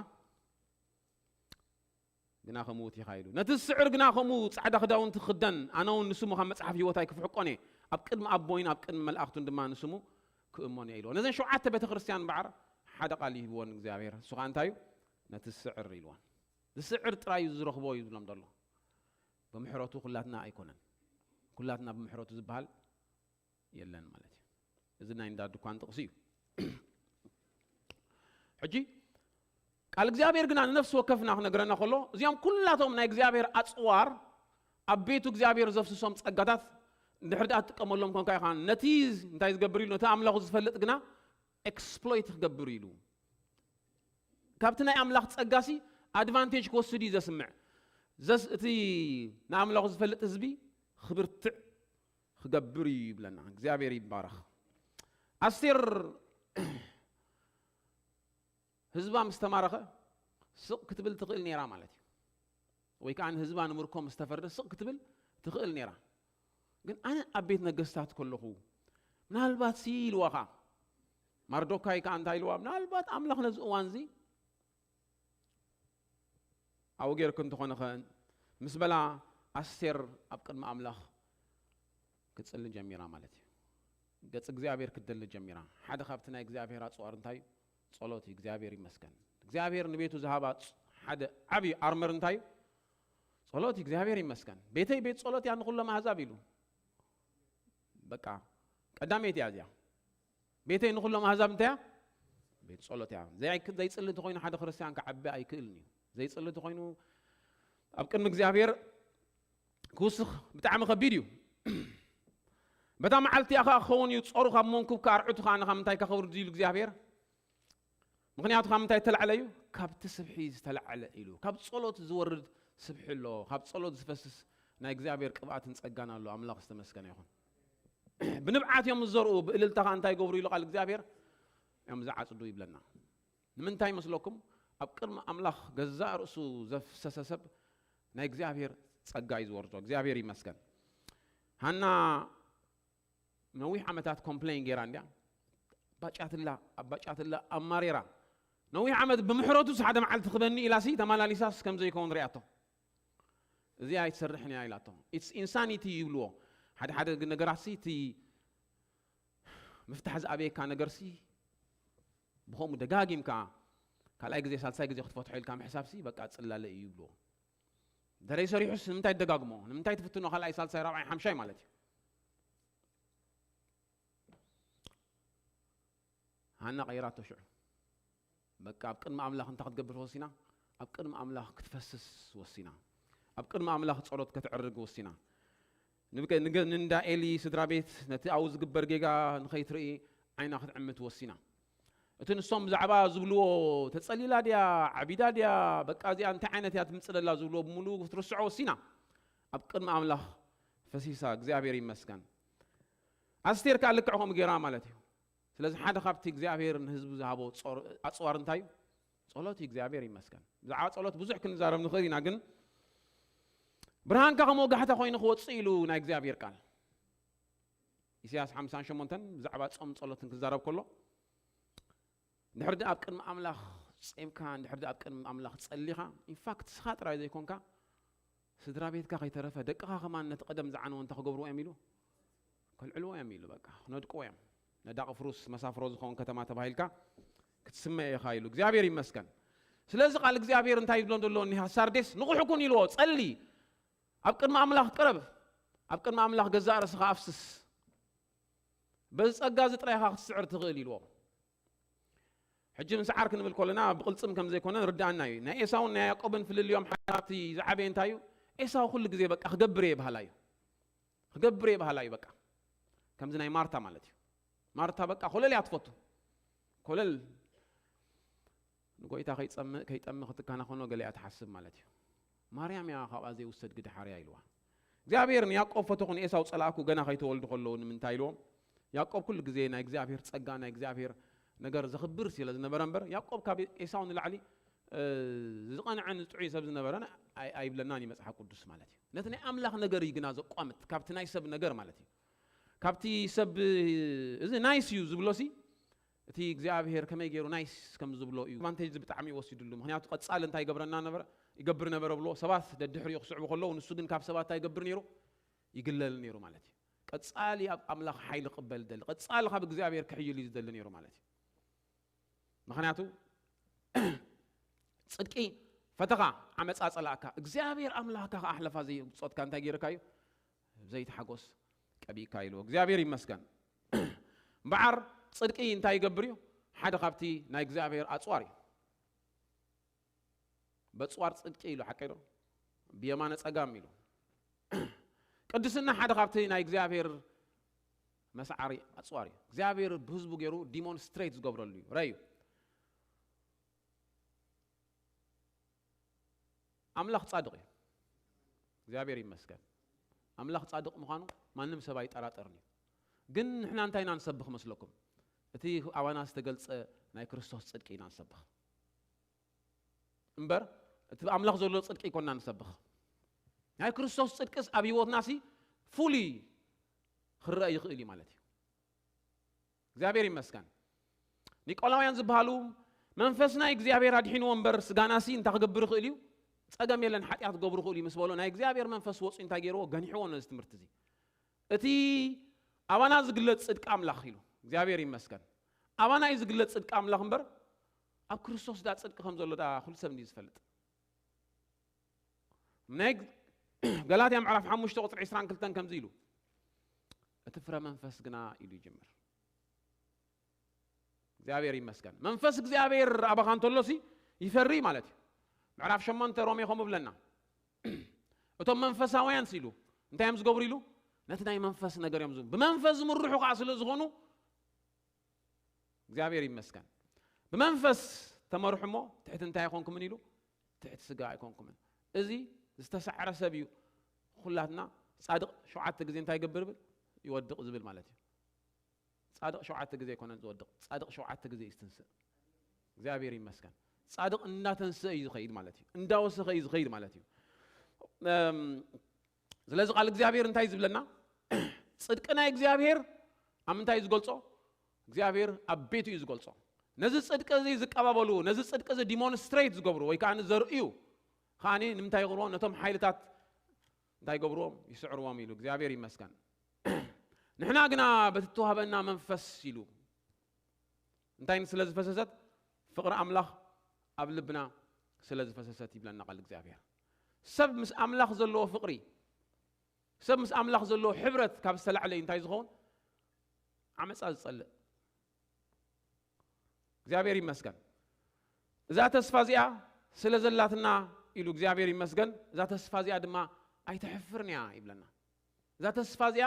ግና ከምኡ ኢኻ ኢሉ። ነቲ ዝስዕር ግና ከምኡ ጻዕዳ ክዳውንቲ ክኽደን፣ ኣነ እውን ንስሙ ካብ መጽሓፍ ህይወት ኣይክፍሕቆን እየ። ኣብ ቅድሚ ኣቦይን ኣብ ቅድሚ መላእኽቱን ድማ ንስሙ ክእመኖ እየ ኢልዎ። ነዘን ሸውዓተ ቤተ ክርስቲያን እምበኣር ሓደ ቃል ይህብወን እግዚኣብሔር። እሱ ኸኣ እንታይ እዩ? ነቲ ዝስዕር ኢልወን። ዝስዕር ጥራይ እዩ ዝረኽቦ እዩ ዝብሎም ዘሎ። ብምሕረቱ ኩላትና ኣይኮነን። ኩላትና ብምሕረቱ ዝበሃል የለን ማለት እዩ። እዚ ናይ እንዳ ድኳን ጥቕሲ እዩ። ሕጂ ቃል እግዚኣብሔር ግና ንነፍሲ ወከፍና ክነግረና ከሎ፣ እዚኦም ኩላቶም ናይ እግዚኣብሔር ኣጽዋር፣ ኣብ ቤቱ እግዚኣብሔር ዘፍስሶም ጸጋታት፣ እንድሕር ደኣ ትጥቀመሎም ኮንካ ኢኻ፣ ነቲ እንታይ ዝገብር ኢሉ፣ ነቲ ኣምላኹ ዝፈልጥ ግና ኤክስፕሎይት ክገብር ኢሉ። ካብቲ ናይ ኣምላኽ ጸጋሲ ኣድቫንቴጅ ክወስድ እዩ ዘስምዕ። ዘስ-፣ እቲ ንኣምላኹ ዝፈልጥ ህዝቢ ክብርትዕ ክገብር እዩ ይብለና። እግዚኣብሔር ይባረኽ። ኣስቴር ህዝባ ምስ ተማረኸ ስቕ ክትብል ትኽእል ነይራ ማለት እዩ። ወይ ከዓ ንህዝባ ንምርኮ ምስ ተፈርደ ስቕ ክትብል ትኽእል ነይራ። ግን ኣነ ኣብ ቤት ነገስታት ከለኹ ምናልባት ሲ ኢልዋ ኸዓ፣ ማርዶካይ ከዓ እንታይ ኢልዋ? ምናልባት ኣምላኽ ነዚ እዋን እዚ ኣብኡ ጌርክ እንተኾነ ኸ ምስ በላ፣ ኣስቴር ኣብ ቅድሚ ኣምላኽ ክትጽሊ ጀሚራ ማለት እዩ። ገጽ እግዚኣብሔር ክትደሊ ጀሚራ። ሓደ ካብቲ ናይ እግዚኣብሔር ኣጽዋር እንታይ እዩ? ጸሎት እዩ። እግዚኣብሔር ይመስገን። እግዚኣብሔር ንቤቱ ዝሃባ ጽ-፣ ሓደ ዓብዪ ኣርመር እንታይ እዩ? ጸሎት እዩ። እግዚኣብሔር ይመስገን። ቤተይ ቤት ጸሎት እያ ንኹሎም ኣህዛብ ኢሉ። በቃ ቀዳመይቲ እያ እዚኣ። ቤተይ ንኹሎም ኣህዛብ እንታይ እያ? ቤት ጸሎት እያ። ዘይ-፣ ዘይጽሊ እንተኾይኑ ሓደ ክርስቲያን ክዓቢ ኣይክእልን እዩ። ዘይጽሊ እንተኾይኑ ኣብ ቅድሚ እግዚኣብሔር ክውስኽ ብጣዕሚ ከቢድ እዩ። በታ መዓልቲ እያ ኸዓ ክኸውን እዩ፣ ጾሩ ካብ መንኩብ ኣርዑቱ ኸዓ ካብ ምንታይ ከኸውርድ እዩ እግዚኣብሔር? ምኽንያቱ ካብ ምንታይ ዝተላዕለ እዩ? ካብቲ ስብሒ ዝተላዕለ ኢሉ። ካብ ጸሎት ዝወርድ ስብሒ ኣሎ፣ ካብ ጸሎት ዝፈስስ ናይ እግዚኣብሔር ቅብኣትን ጸጋን ኣሎ። ኣምላኽ ዝተመስገነ ይኹን። ብንብዓት እዮም ዝዘርኡ፣ ብእልልታ ኸዓ እንታይ ይገብሩ ኢሉ ቃል እግዚኣብሔር? እዮም ዝዓጽዱ ይብለና። ንምንታይ መስለኩም? ኣብ ቅድሚ ኣምላኽ ገዛእ ርእሱ ዘፍሰሰ ሰብ ናይ እግዚኣብሔር ጸጋ እዩ ዝወርዶ። እግዚኣብሔር ይመስገን። ሃና ነዊሕ ዓመታት ኮምፕሌን ገይራ እንድያ። ኣባጫትላ፣ ኣባጫትላ፣ ኣማሬራ። ነዊሕ ዓመት ብምሕረቱስ ሓደ መዓልቲ ክበኒ ኢላሲ ተመላሊሳስ ከም ዘይከውን ሪኣቶ። እዚ ኣይትሰርሕን እያ ኢላቶ። ኢትስ ኢንሳኒቲ ይብልዎ። ሓደ ሓደ ግን ነገራትሲ እቲ ምፍታሕ ዝኣበየካ ነገርሲ ብኸምኡ ደጋጊምካ ካልኣይ ግዜ ሳልሳይ ግዜ ክትፈትሖ ኢልካ ምሕሳብሲ በቃ ጽላለ እዩ ይብልዎ። እንተደይ ሰሪሑስ ንምንታይ ትደጋግሞ? ንምንታይ ትፍትኖ ካልኣይ ሳልሳይ ራብዓይ ሓምሻይ ማለት እዩ። ሃና ቀይራቶ ሽዑ። በቃ ኣብ ቅድሚ ኣምላኽ እንታይ ክትገብር ወሲና? ኣብ ቅድሚ ኣምላኽ ክትፈስስ ወሲና። ኣብ ቅድሚ ኣምላኽ ጸሎት ከተዕርግ ወሲና። ንብከ-፣ ንገ-፣ ንእንዳ ኤሊ ስድራ ቤት ነቲ ኣብኡ ዝግበር ጌጋ ንኸይትርኢ ዓይና ክትዕምት ወሲና። እቲ ንሶም ብዛዕባ ዝብልዎ፣ ተጸሊላ ድያ፣ ዓቢዳ ድያ፣ በቃ እዚኣ እንታይ ዓይነት እያ ትምጽእ ዘላ ዝብልዎ ብምሉኡ ክትርስዖ ወሲና። ኣብ ቅድሚ ኣምላኽ ፈሲሳ፣ እግዚኣብሔር ይመስገን። ኣስቴር ከኣ ልክዕ ከምኡ ገይራ ማለት እዩ። ስለዚ ሓደ ካብቲ እግዚኣብሔር ንህዝቡ ዝሃቦ ጾር-፣ ኣጽዋር እንታይ እዩ? ጸሎት እዩ። እግዚኣብሔር ይመስገን። ብዛዕባ ጸሎት ብዙሕ ክንዛረብ ንኽእል ኢና፣ ግን ብርሃንካ ከም ወጋሕታ ኮይኑ ክወጽእ ኢሉ ናይ እግዚኣብሔር ቃል። ኢሳያስ ሓምሳን ሸሞንተን ብዛዕባ ጾም ጸሎትን ክዛረብ ከሎ፣ እንድሕር ደኣ ኣብ ቅድሚ ኣምላኽ ጼምካ፣ እንድሕር ደኣ ኣብ ቅድሚ ኣምላኽ ጸሊኻ፣ ኢንፋክት ንስኻ ጥራይ ዘይኮንካ፣ ስድራ ቤትካ ከይተረፈ፣ ደቅኻ ከማን ነቲ ቀደም ዝዓነወ እንታይ ክገብርዎ እዮም ኢሉ? ከልዕልዎ እዮም ኢሉ፣ በቃ፣ ክነድቅዎ እዮም። ነዳቒ ፍሩስ መሳፍሮ ዝኸውን ከተማ ተባሂልካ ክትስመ ኢኻ ኢሉ። እግዚኣብሔር ይመስገን። ስለዚ ቃል እግዚኣብሔር እንታይ ይብሎ ዘሎ እኒሃ? ሳርዴስ ንቑሕ ኩን ኢልዎ፣ ጸሊ፣ ኣብ ቅድሚ ኣምላኽ ቅረብ፣ ኣብ ቅድሚ ኣምላኽ ገዛእ ርእስኻ ኣፍስስ። በዚ ጸጋ እዚ ጥራይ ኢኻ ክትስዕር ትኽእል ኢልዎ። ሕጂ ምስዓር ክንብል ከለና ብቕልጽም ከም ዘይኮነ ንርድኣና እዩ። ናይ ኤሳውን ናይ ያዕቆብን ፍልልዮም ሓደ ካብቲ ዝዓበየ እንታይ እዩ? ኤሳው ኩሉ ግዜ በቃ ክገብር እየ በሃላይ እዩ። ክገብር እየ በሃላይ እዩ በቃ። ከምዚ ናይ ማርታ ማለት እዩ። ማርታ በቃ ኮለል እያ ትፈቱ። ኮለል ንጎይታ ከይጸምእ፣ ከይጠሚ ክትከናኸኖ ገለ እያ ትሓስብ ማለት እዩ። ማርያም እያ ካብኣ ዘይውሰድ ግዲ ሓርያ ኢልዋ። እግዚኣብሔር ንያዕቆብ ፈተኹ ንኤሳው ጸላእኩ ገና ከይተወልዱ ከለዉ ንምንታይ ኢልዎም? ያዕቆብ ኩሉ ግዜ ናይ እግዚኣብሔር ጸጋ፣ ናይ እግዚኣብሔር ነገር ዘኽብር ስለ ዝነበረ እምበር፣ ያዕቆብ ካብ ኤሳው ንላዕሊ፣ እ፣ ዝቐንዐን ዝጥዑይ ሰብ ዝነበረን ኣይ-፣ ኣይብለናን እዩ መጽሓፍ ቅዱስ ማለት እዩ። ነቲ ናይ ኣምላኽ ነገር እዩ ግና ዘቋምት፣ ካብቲ ናይ ሰብ ነገር ማለት እዩ። ካብቲ ሰብ፣ እዚ ናይስ እዩ ዝብሎ ሲ፣ እቲ እግዚኣብሔር ከመይ ገይሩ ናይስ ከም ዝብሎ እዩ ኣድቫንቴጅ ብጣዕሚ ወሲድሉ። ምኽንያቱ ቀጻሊ እንታይ ይገብረና ነበረ? ይገብር ነበረ ብሎ፣ ሰባት ደድሕሪኡ ክስዕቡ ከለዉ፣ ንሱ ግን ካብ ሰባት እንታይ ይገብር ነይሩ? ይግለል ነይሩ ማለት እዩ። ቀጻሊ ኣብ ኣምላኽ ሓይሊ ክቕበል ዝደሊ፣ ቀጻሊ ካብ እግዚኣብሔር ክሕይል እዩ ዝደሊ ነይሩ ማለት እዩ። ምኽንያቱ ጽድቂ ፈተኻ፣ ዓመጻ ጸላእካ፣ እግዚኣብሔር ኣምላኽካ ከኣ ኣሕለፋ ዘይብጾትካ እንታይ ገይርካ እዩ? ዘይትሓጎስ ቀቢእካ ኢልዎ። እግዚኣብሔር ይመስገን። እምበዓር ጽድቂ እንታይ ይገብር እዩ? ሓደ ካብቲ ናይ እግዚኣብሔር ኣጽዋር እዩ። በጽዋር ጽድቂ ኢሉ፣ ሓቀይ ዶ? ብየማነ ጸጋም ኢሉ። ቅድስና ሓደ ካብቲ ናይ እግዚኣብሔር መስዓሪ ኣጽዋር እዩ። እግዚኣብሔር ብህዝቡ ገይሩ ዲሞንስትሬት ዝገብረሉ እዩ። ረዩ። ኣምላኽ ጻድቕ እዩ። እግዚኣብሔር ይመስገን። ኣምላኽ ጻድቕ ምዃኑ ማንም ሰብ ኣይጠራጠርን እዩ። ግን ንሕና እንታይ ኢና ንሰብኽ መስለኩም? እቲ ኣባና ዝተገልጸ ናይ ክርስቶስ ጽድቂ ኢና ንሰብኽ። እምበር፣ እቲ ኣምላኽ ዘሎ ጽድቂ ኣይኮንና ንሰብኽ። ናይ ክርስቶስ ጽድቅስ ኣብ ህይወትና ሲ ፉሊ ክረአ ይኽእል እዩ ማለት እዩ። እግዚኣብሔር ይመስገን። ኒቆላውያን ዝበሃሉ መንፈስ ናይ እግዚኣብሔር ኣድሒንዎ እምበር ስጋና ሲ እንታይ ክገብር ይኽእል እዩ? ጸገም የለን፣ ሓጢኣት ክገብሩ ይኽእሉ እዩ ምስ በሎ ናይ እግዚኣብሔር መንፈስ ወጺኡ እንታይ ገይርዎ? ገኒሕዎ ነዚ ትምህርቲ እዚ። እቲ ኣባና ዝግለጽ ጽድቂ ኣምላኽ ኢሉ። እግዚኣብሔር ይመስገን። ኣባና እዩ ዝግለጽ ጽድቂ ኣምላኽ እምበር ኣብ ክርስቶስ ደኣ ጽድቂ ከም ዘሎ ደኣ ኩሉ ሰብ እንድዩ ዝፈልጥ። ናይ ገላትያ ምዕራፍ ሓሙሽተ ቁጽሪ ዕስራን ክልተን ከምዚ ኢሉ፣ "እቲ ፍረ መንፈስ ግና" ኢሉ ይጅምር። እግዚኣብሔር ይመስገን። መንፈስ እግዚኣብሔር ኣባኻ እንተሎሲ ይፈሪ ማለት እዩ። ምዕራፍ ሸሞንተ ሮሜ ከምኡ ብለና። "እቶም መንፈሳውያን" ኢሉ እንታይ እዮም ዝገብሩ ኢሉ? ነቲ ናይ መንፈስ ነገር እዮም ዝም-፣ ብመንፈስ ዝምርሑ ከዓ ስለ ዝኾኑ እግዚኣብሔር ይመስገን። "ብመንፈስ ተመርሑ እሞ ትሕቲ እንታይ ኣይኮንኩምን?" ኢሉ፣ "ትሕቲ ስጋ ኣይኮንኩምን።" እዚ ዝተሳዕረ ሰብ እዩ። ኩላትና ጻድቕ ሸውዓተ ግዜ እንታይ ይገብር ይብል? ይወድቕ ዝብል ማለት እዩ። ጻድቕ ሸውዓተ ግዜ ኣይኮነን ዝወድቕ፣ ጻድቕ ሸውዓተ ግዜ እዩ ዝትንስእ። እግዚኣብሔር ይመስገን። ጻድቕ እንዳተንስአ እዩ ዝኸይድ ማለት እዩ። እንዳወሰኸ እዩ ዝኸይድ ማለት እዩ። እም፣ ስለዚ ቃል እግዚኣብሔር እንታይ እዩ ዝብለና? ጽድቂ ናይ እግዚኣብሔር ኣብ ምንታይ እዩ ዝገልጾ? እግዚኣብሔር ኣብ ቤቱ እዩ ዝገልጾ። ነዚ ጽድቂ እዚ ዝቀባበሉ፣ ነዚ ጽድቂ እዚ ዲሞንስትሬት ዝገብሩ ወይ ከኣ ዘርእዩ ከኣ ንምንታይ ይቕርቦም? ነቶም ሓይልታት እንታይ ይገብርዎም? ይስዕርዎም ኢሉ። እግዚኣብሔር ይመስገን። ንሕና ግና በቲ እተዋህበና መንፈስ ኢሉ እንታይ ስለ ዝፈሰሰት? ፍቕሪ ኣምላኽ ኣብ ልብና ስለ ዝፈሰሰት ይብለና ቃል እግዚኣብሔር። ሰብ ምስ ኣምላኽ ዘለዎ ፍቕሪ፣ ሰብ ምስ ኣምላኽ ዘለዎ ሕብረት ካብ ዝተላዕለ እዩ እንታይ ዝኸውን? ዓመፃ ዝጸልእ። እግዚኣብሔር ይመስገን። እዛ ተስፋ እዚኣ ስለ ዘላትና ኢሉ እግዚኣብሔር ይመስገን። እዛ ተስፋ እዚኣ ድማ ኣይተሕፍርን እያ ይብለና። እዛ ተስፋ እዚኣ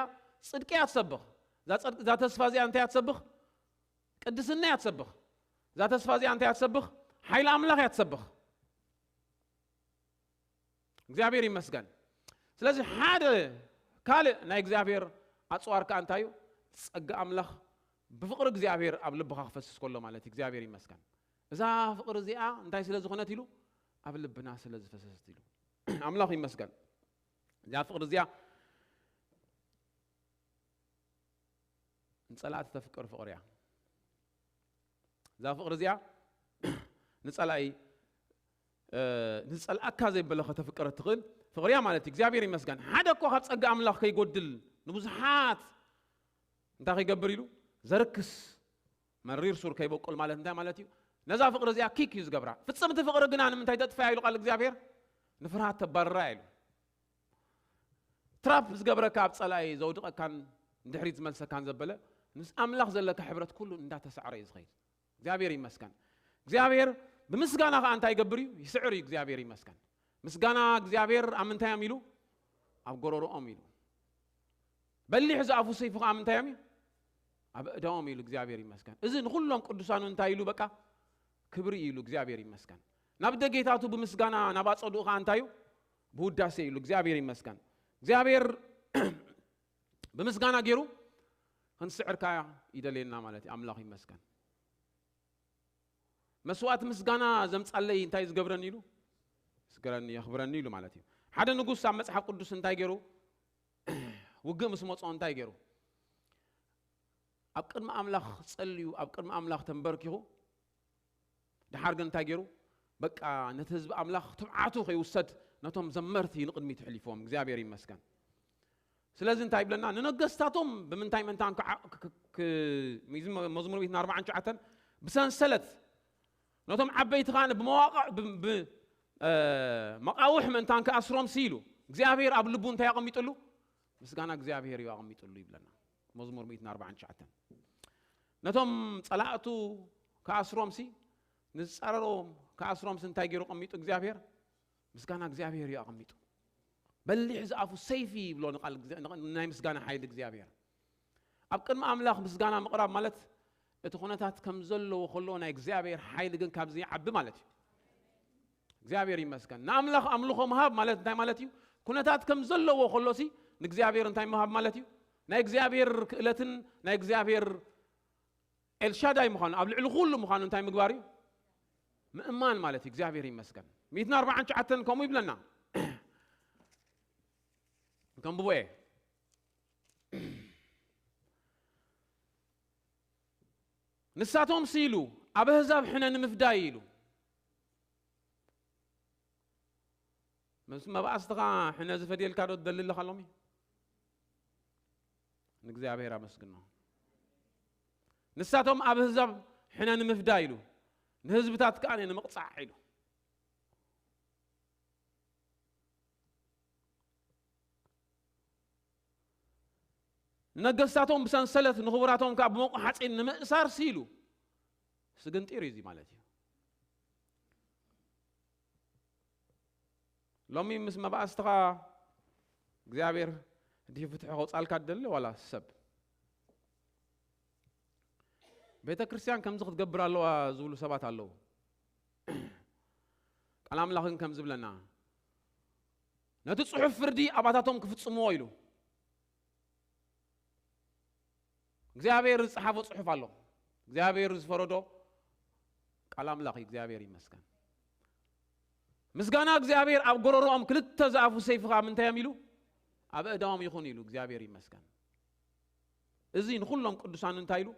ጽድቂ እያ ትሰብኽ። እዛ ጽድቂ- እዛ ተስፋ እዚኣ እንታይ እያ ትሰብኽ? ቅድስና እያ ትሰብኽ። እዛ ተስፋ እዚኣ እንታይ እያ ትሰብኽ? ሓይሊ ኣምላኽ እያ ትሰብኽ። እግዚኣብሔር ይመስገን። ስለዚ ሓደ ካልእ ናይ እግዚኣብሔር ኣጽዋር ከኣ እንታይ እዩ? ጸጋ ኣምላኽ ብፍቕሪ እግዚኣብሔር ኣብ ልብኻ ክፈስስ ከሎ ማለት እዩ። እግዚኣብሔር ይመስገን። እዛ ፍቕሪ እዚኣ እንታይ ስለ ዝኾነት ኢሉ? ኣብ ልብና ስለ ዝፈሰሰት ኢሉ። ኣምላኽ ይመስገን። እዛ ፍቕሪ እዚኣ ንጸላእቲ ተፍቅር ፍቕሪ እያ። እዛ ፍቕሪ እዚኣ ንጸላኢ ንጸልኣካ ዘይበለ ከተፍቅር እትኽእል ፍቕሪ እያ ማለት እዩ። እግዚኣብሔር ይመስገን። ሓደ እኮ ካብ ጸጋ ኣምላኽ ከይጎድል ንብዙሓት እንታይ ከይገብር ኢሉ ዘርክስ መሪር ሱር ከይበቁል ማለት እንታይ ማለት እዩ? ነዛ ፍቕሪ እዚኣ ኪክ እዩ ዝገብራ። ፍጽምቲ ፍቕሪ ግና ንምንታይ ተጥፍያ ኢሉ ቃል እግዚኣብሔር? ንፍርሃት ተባርራ ኢሉ። ትራፕ ዝገብረካ ኣብ ጸላኢ ዘውድቐካን ንድሕሪት ዝመልሰካን ዘበለ ምስ ኣምላኽ ዘለካ ሕብረት ኩሉ እንዳተሳዕረ እዩ ዝኸይድ። እግዚኣብሔር ይመስገን። እግዚኣብሔር ብምስጋና ከዓ እንታይ ይገብር እዩ? ይስዕር እዩ። እግዚኣብሔር ይመስገን። ምስጋና እግዚኣብሔር ኣብ ምንታይ እዮም ኢሉ? ኣብ ጎረሮኦም ኢሉ። በሊሕ ዝኣፉ ሰይፉ ከዓ ምንታይ እዮም እዩ? ኣብ እዳኦም ኢሉ። እግዚኣብሔር ይመስገን። እዚ ንኩሎም ቅዱሳኑ እንታይ ኢሉ? በቃ ክብሪ ኢሉ። እግዚኣብሔር ይመስገን። ናብ ደጌታቱ ብምስጋና ናብ ኣጸድኡ ከዓ እንታይ እዩ? ብውዳሴ ኢሉ። እግዚኣብሔር ይመስገን። እግዚኣብሔር ብምስጋና ገይሩ ክንስዕርካ ይደልየና ማለት እዩ። ኣምላኽ ይመስገን። መስዋእቲ ምስጋና ዘምጻለይ እንታይ ዝገብረኒ ኢሉ? ስገረኒ የኽብረኒ ኢሉ ማለት እዩ። ሓደ ንጉስ ኣብ መጽሓፍ ቅዱስ እንታይ ገይሩ? ውግእ ምስ መጾ እንታይ ገይሩ? ኣብ ቅድሚ ኣምላኽ ጸልዩ ኣብ ቅድሚ ኣምላኽ ተንበርኪኹ ድሓር ግን እንታይ ገይሩ? በቃ ነቲ ህዝቢ ኣምላኽ ትብዓቱ ከይውሰድ ነቶም ዘመርቲ ንቕድሚት ሕሊፍዎም። እግዚኣብሔር ይመስገን። ስለዚ እንታይ ይብለና? ንነገስታቶም ብምንታይ ምእንታን ክዓ- ክ- ክ- ክ- ሚዚ መ- መዝሙር ሚእትን ኣርባዓን ትሽዓተን ብሰንሰለት ነቶም ዓበይቲ ከዓ ብመዋቕዕ ብ- ብ- እ፣ መቃውሕ ምእንታን ክኣስሮም ስኢሉ እግዚኣብሔር ኣብ ልቡ እንታይ ኣቐሚጥሉ? ምስጋና እግዚኣብሔር እዩ ኣቐሚጥሉ ይብለና መዝሙር ሚእትን ኣርባዓን ትሽዓተን። ነቶም ጸላእቱ ክኣስሮምሲ ንዝጻረሮም ክኣስሮምሲ እንታይ ገይሩ ኣቐሚጡ እግዚኣብሔር? ምስጋና እግዚኣብሔር እዩ ኣቐሚጡ። በሊሕ ዝኣፉ ሰይፊ ይብሎ ንቃል እግዚኣብ- ንቕ- ናይ ምስጋና ሓይሊ እግዚኣብሔር። ኣብ ቅድሚ ኣምላኽ ምስጋና ምቕራብ ማለት እቲ ኩነታት ከም ዘለዎ ከሎ ናይ እግዚኣብሔር ሓይሊ ግን ካብ ዘይዓቢ ማለት እዩ። እግዚኣብሔር ይመስገን። ንኣምላኽ ኣምልኾ ምሃብ ማለት እንታይ ማለት እዩ? ኩነታት ከም ዘለዎ ከሎሲ ንእግዚኣብሔር እንታይ ምሃብ ማለት እዩ? ናይ እግዚኣብሔር ክእለትን ናይ እግዚኣብሔር ኤልሻዳይ ምዃኑ ኣብ ልዕሊ ኩሉ ምዃኑ እንታይ ምግባር እዩ? ምእማን ማለት እዩ። እግዚኣብሔር ይመስገን። ሚእትን ኣርባዓን ትሽዓተን ከምኡ ይብለና። ከንብቦ እየ። ንሳቶም ስኢሉ ኣብ ኣህዛብ ሕነ ንምፍዳይ ኢሉ። ምስ መባእስትኻ ሕነ ዝፈድየልካ ዶ ትደሊ ኣለኻ ሎሚ? ንእግዚኣብሔር ኣመስግኖ። ንሳቶም ኣብ ኣህዛብ ሕነ ንምፍዳይ ኢሉ ንህዝብታት ከኣ ንምቕጻዕ ኢሉ። ንነገስታቶም ብሰንሰለት ንኽቡራቶም ከኣ ብመቑ ሓጺን ንምእሳር ስኢሉ ስግንጢር እዩ እዚ ማለት እዩ። ሎሚ ምስ መባእስትኻ እግዚኣብሔር ህዲህ ፍትሒ ከውፃልካ ትደሊ ዋላ ሰብ? ቤተ ክርስቲያን ከምዚ ክትገብር ኣለዋ ዝብሉ ሰባት ኣለዉ። ቃል ኣምላኽን ከም ዝብለና ነቲ ጽሑፍ ፍርዲ ኣባታቶም ክፍጽምዎ ኢሉ እግዚኣብሔር ዝጸሓፎ ጽሑፍ ኣሎ። እግዚኣብሔር ዝፈረዶ ቃል ኣምላኽ እዩ። እግዚኣብሔር ይመስገን። ምስጋና እግዚኣብሔር ኣብ ጎረሮኦም ክልተ ዝኣፉ ሰይፊ ከዓ ምንታይ እዮም ኢሉ ኣብ እዳዎም ይኹን ኢሉ። እግዚኣብሔር ይመስገን። እዚ ንኹሎም ቅዱሳን እንታይ ኢሉ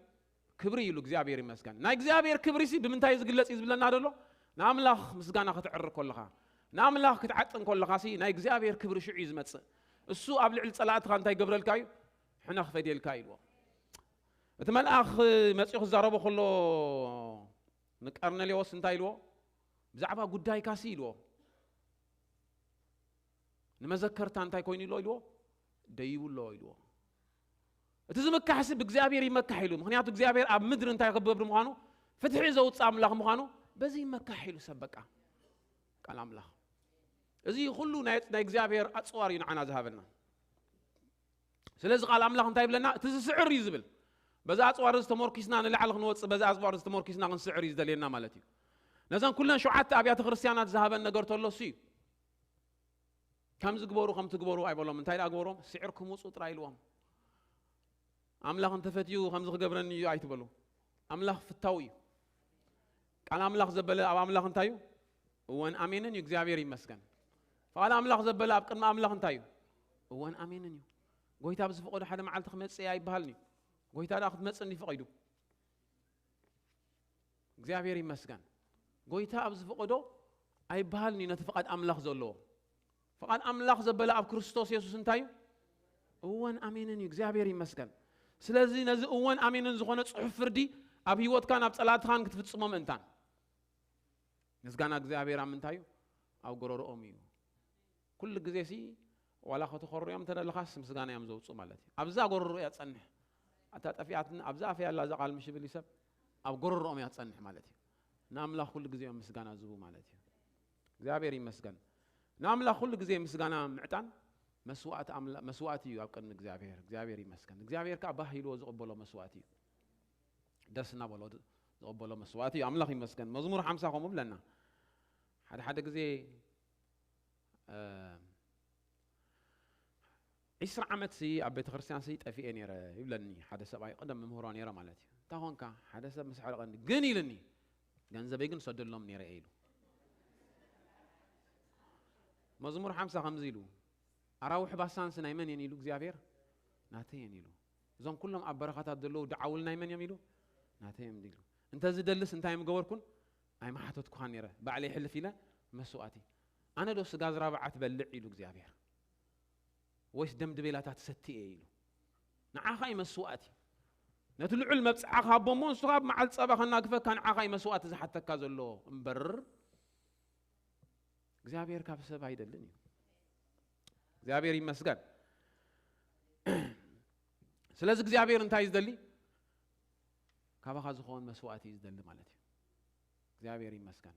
ክብሪ ኢሉ። እግዚኣብሔር ይመስገን። ናይ እግዚኣብሔር ክብሪ ሲ ብምንታይ ዝግለጽ እዩ ዝብለና ዘሎ? ንኣምላኽ ምስጋና ከተዕርግ ከለኻ፣ ንኣምላኽ ክትዓጥን ከለኻ ሲ ናይ እግዚኣብሔር ክብሪ ሽዑ እዩ ዝመጽእ። እሱ ኣብ ልዕሊ ጸላእትኻ እንታይ ገብረልካ እዩ? ሕነ ክፈድየልካ ኢልዎ። እቲ መልኣኽ መጺኡ ክዛረቦ ከሎ ንቀርኔሌዎስ እንታይ ኢልዎ? ብዛዕባ ጉዳይካ ሲ ኢልዎ። ንመዘከርታ እንታይ ኮይኑ ኣሎ ኢልዎ? ደይቡ ኣሎ ኢልዎ። እቲ ዝምካሕሲ ብእግዚኣብሔር ይመካሕ ኢሉ። ምኽንያቱ እግዚኣብሔር ኣብ ምድሪ እንታይ ክገብር ምዃኑ፣ ፍትሒ ዘውፅእ ኣምላኽ ምዃኑ በዚ ይመካሕ ኢሉ ሰብ። በቃ ቃል ኣምላኽ። እዚ ኩሉ ናይ እግዚኣብሔር ኣፅዋር እዩ ንዓና ዝሃበና። ስለዚ ቃል ኣምላኽ እንታይ ይብለና? እቲ ዝስዕር እዩ ዝብል። በዛ ኣፅዋር እዚ ተመርኪስና ንላዕሊ ክንወፅእ፣ በዛ ኣፅዋር እዚ ተመርኪስና ክንስዕር እዩ ዝደልየና ማለት እዩ። ነዘን ኩለን ሸውዓተ ኣብያተ ክርስቲያናት ዝሃበን ነገር ተሎ እሱ እዩ። ከምዚ ግበሩ ከምቲ ግበሩ ኣይበሎም። እንታይ ደኣ ግበሮም? ስዕርኩም ውፁ ጥራይ ኢልዎም። ኣምላኽ እንተፈትዩ ከምዚ ክገብረኒ እዩ ኣይትበሉ። ኣምላኽ ፍታው እዩ። ቃል ኣምላኽ ዘበለ ኣብ ኣምላኽ እንታይ እዩ? እወን ኣሜንን እዩ። እግዚኣብሔር ይመስገን። ፍቓድ ኣምላኽ ዘበለ ኣብ ቅድሚ ኣምላኽ እንታይ እዩ? እወን ኣሜንን እዩ። ጎይታ ብዝፈቐዶ ሓደ መዓልቲ ክመጽእ እየ ኣይበሃልን እዩ። ጎይታ ደኣ ክትመጽእ እንዲ ፈቒዱ። እግዚኣብሔር ይመስገን። ጎይታ ኣብ ዝፈቐዶ ኣይበሃልን እዩ ነቲ ፍቓድ ኣምላኽ ዘለዎ። ፍቓድ ኣምላኽ ዘበለ ኣብ ክርስቶስ የሱስ እንታይ እዩ? እወን ኣሜንን እዩ። እግዚኣብሔር ይመስገን። ስለዚ ነዚ እወን ኣሜንን ዝኾነ ጽሑፍ ፍርዲ ኣብ ህይወትካን ኣብ ጸላእትኻን ክትፍጽሞ ምእንታን። ምስጋና እግዚኣብሔር ኣብ ምንታይ እዩ? ኣብ ጎረሮኦም እዩ። ኩሉ ግዜ ሲ ዋላ ከተኾርዮም ተደለኻስ ምስጋና እዮም ዘውፅኡ ማለት እዩ። ኣብዛ ጎረሮ እያ ትጸንሕ። ኣታ ጠፊኣትን ኣብዛ ኣፈ ያላ እዛ ቃል ምሽ ብል ሰብ ኣብ ጎረሮኦም እያ ትጸንሕ ማለት እዩ። ንኣምላኽ ኩሉ ግዜ እዮም ምስጋና ዝቡ ማለት እዩ። እግዚኣብሔር ይመስገን። ንኣምላኽ ኩሉ ግዜ ምስጋና ምዕጣን መስዋእቲ ኣምላ-፣ መስዋእቲ እዩ ኣብ ቅድሚ እግዚኣብሔር። እግዚኣብሔር ይመስገን። እግዚኣብሔር ከዓ ባህ ኢልዎ ዝቕበሎ መስዋእቲ እዩ። ደስ እናበሎ ዝቕበሎ መስዋእቲ እዩ። ኣምላኽ ይመስገን። መዝሙር ሓምሳ ከምኡ ብለና። ሓደ ሓደ ግዜ፣ እ፣ ዒስራ ዓመት ሲ ኣብ ቤተ ክርስቲያን ሲ ጠፊኤ ነይረ ይብለኒ ሓደ ሰብኣይ፣ ቀደም መምህሮ ነይረ ማለት እዩ። እንታይ ኾንካ? ሓደ ሰብ ምስ ሕረቐኒ፣ ግን ኢልኒ፣ ገንዘበይ ግን ሰደሎም ነይረ እየ ኢሉ። መዝሙር ሓምሳ ከምዚ ኢሉ፣ ኣራዊሕ ባሳንስ ናይ መን እየን ኢሉ እግዚኣብሔር? ናተይ እየን ኢሉ። እዞም ኩሎም ኣብ በረኻታት ዘለዉ ደዓውል ናይ መን እዮም ኢሉ? ናተይ እዮም ኢሉ። እንተዝደልስ እንታይ ምገበርኩን? ኣይምሓተትኩኻን ነይረ። ባዕለይ ሕልፍ ኢለ መስዋእቲ። ኣነ ዶ ስጋ ዝራብዓት በልዕ ኢሉ እግዚኣብሔር? ወይስ ደም ድቤላታት ሰቲ እየ ኢሉ? ንዓኻ እዩ መስዋእቲ። ነቲ ልዑል መብጽዓኻ ሃቦ እሞ ንሱ ካብ መዓል ጸባ ከናግፈካ ንዓኻ እዩ መስዋእቲ ዝሓተካ ዘሎ እምበር እግዚኣብሔር ካብ ሰብ ኣይደልን እዩ። እግዚኣብሔር ይመስገን። ስለዚ እግዚኣብሔር እንታይ እዩ ዝደሊ? ካባኻ ዝኸውን መስዋእቲ እዩ ዝደሊ ማለት እዩ። እግዚኣብሔር ይመስገን።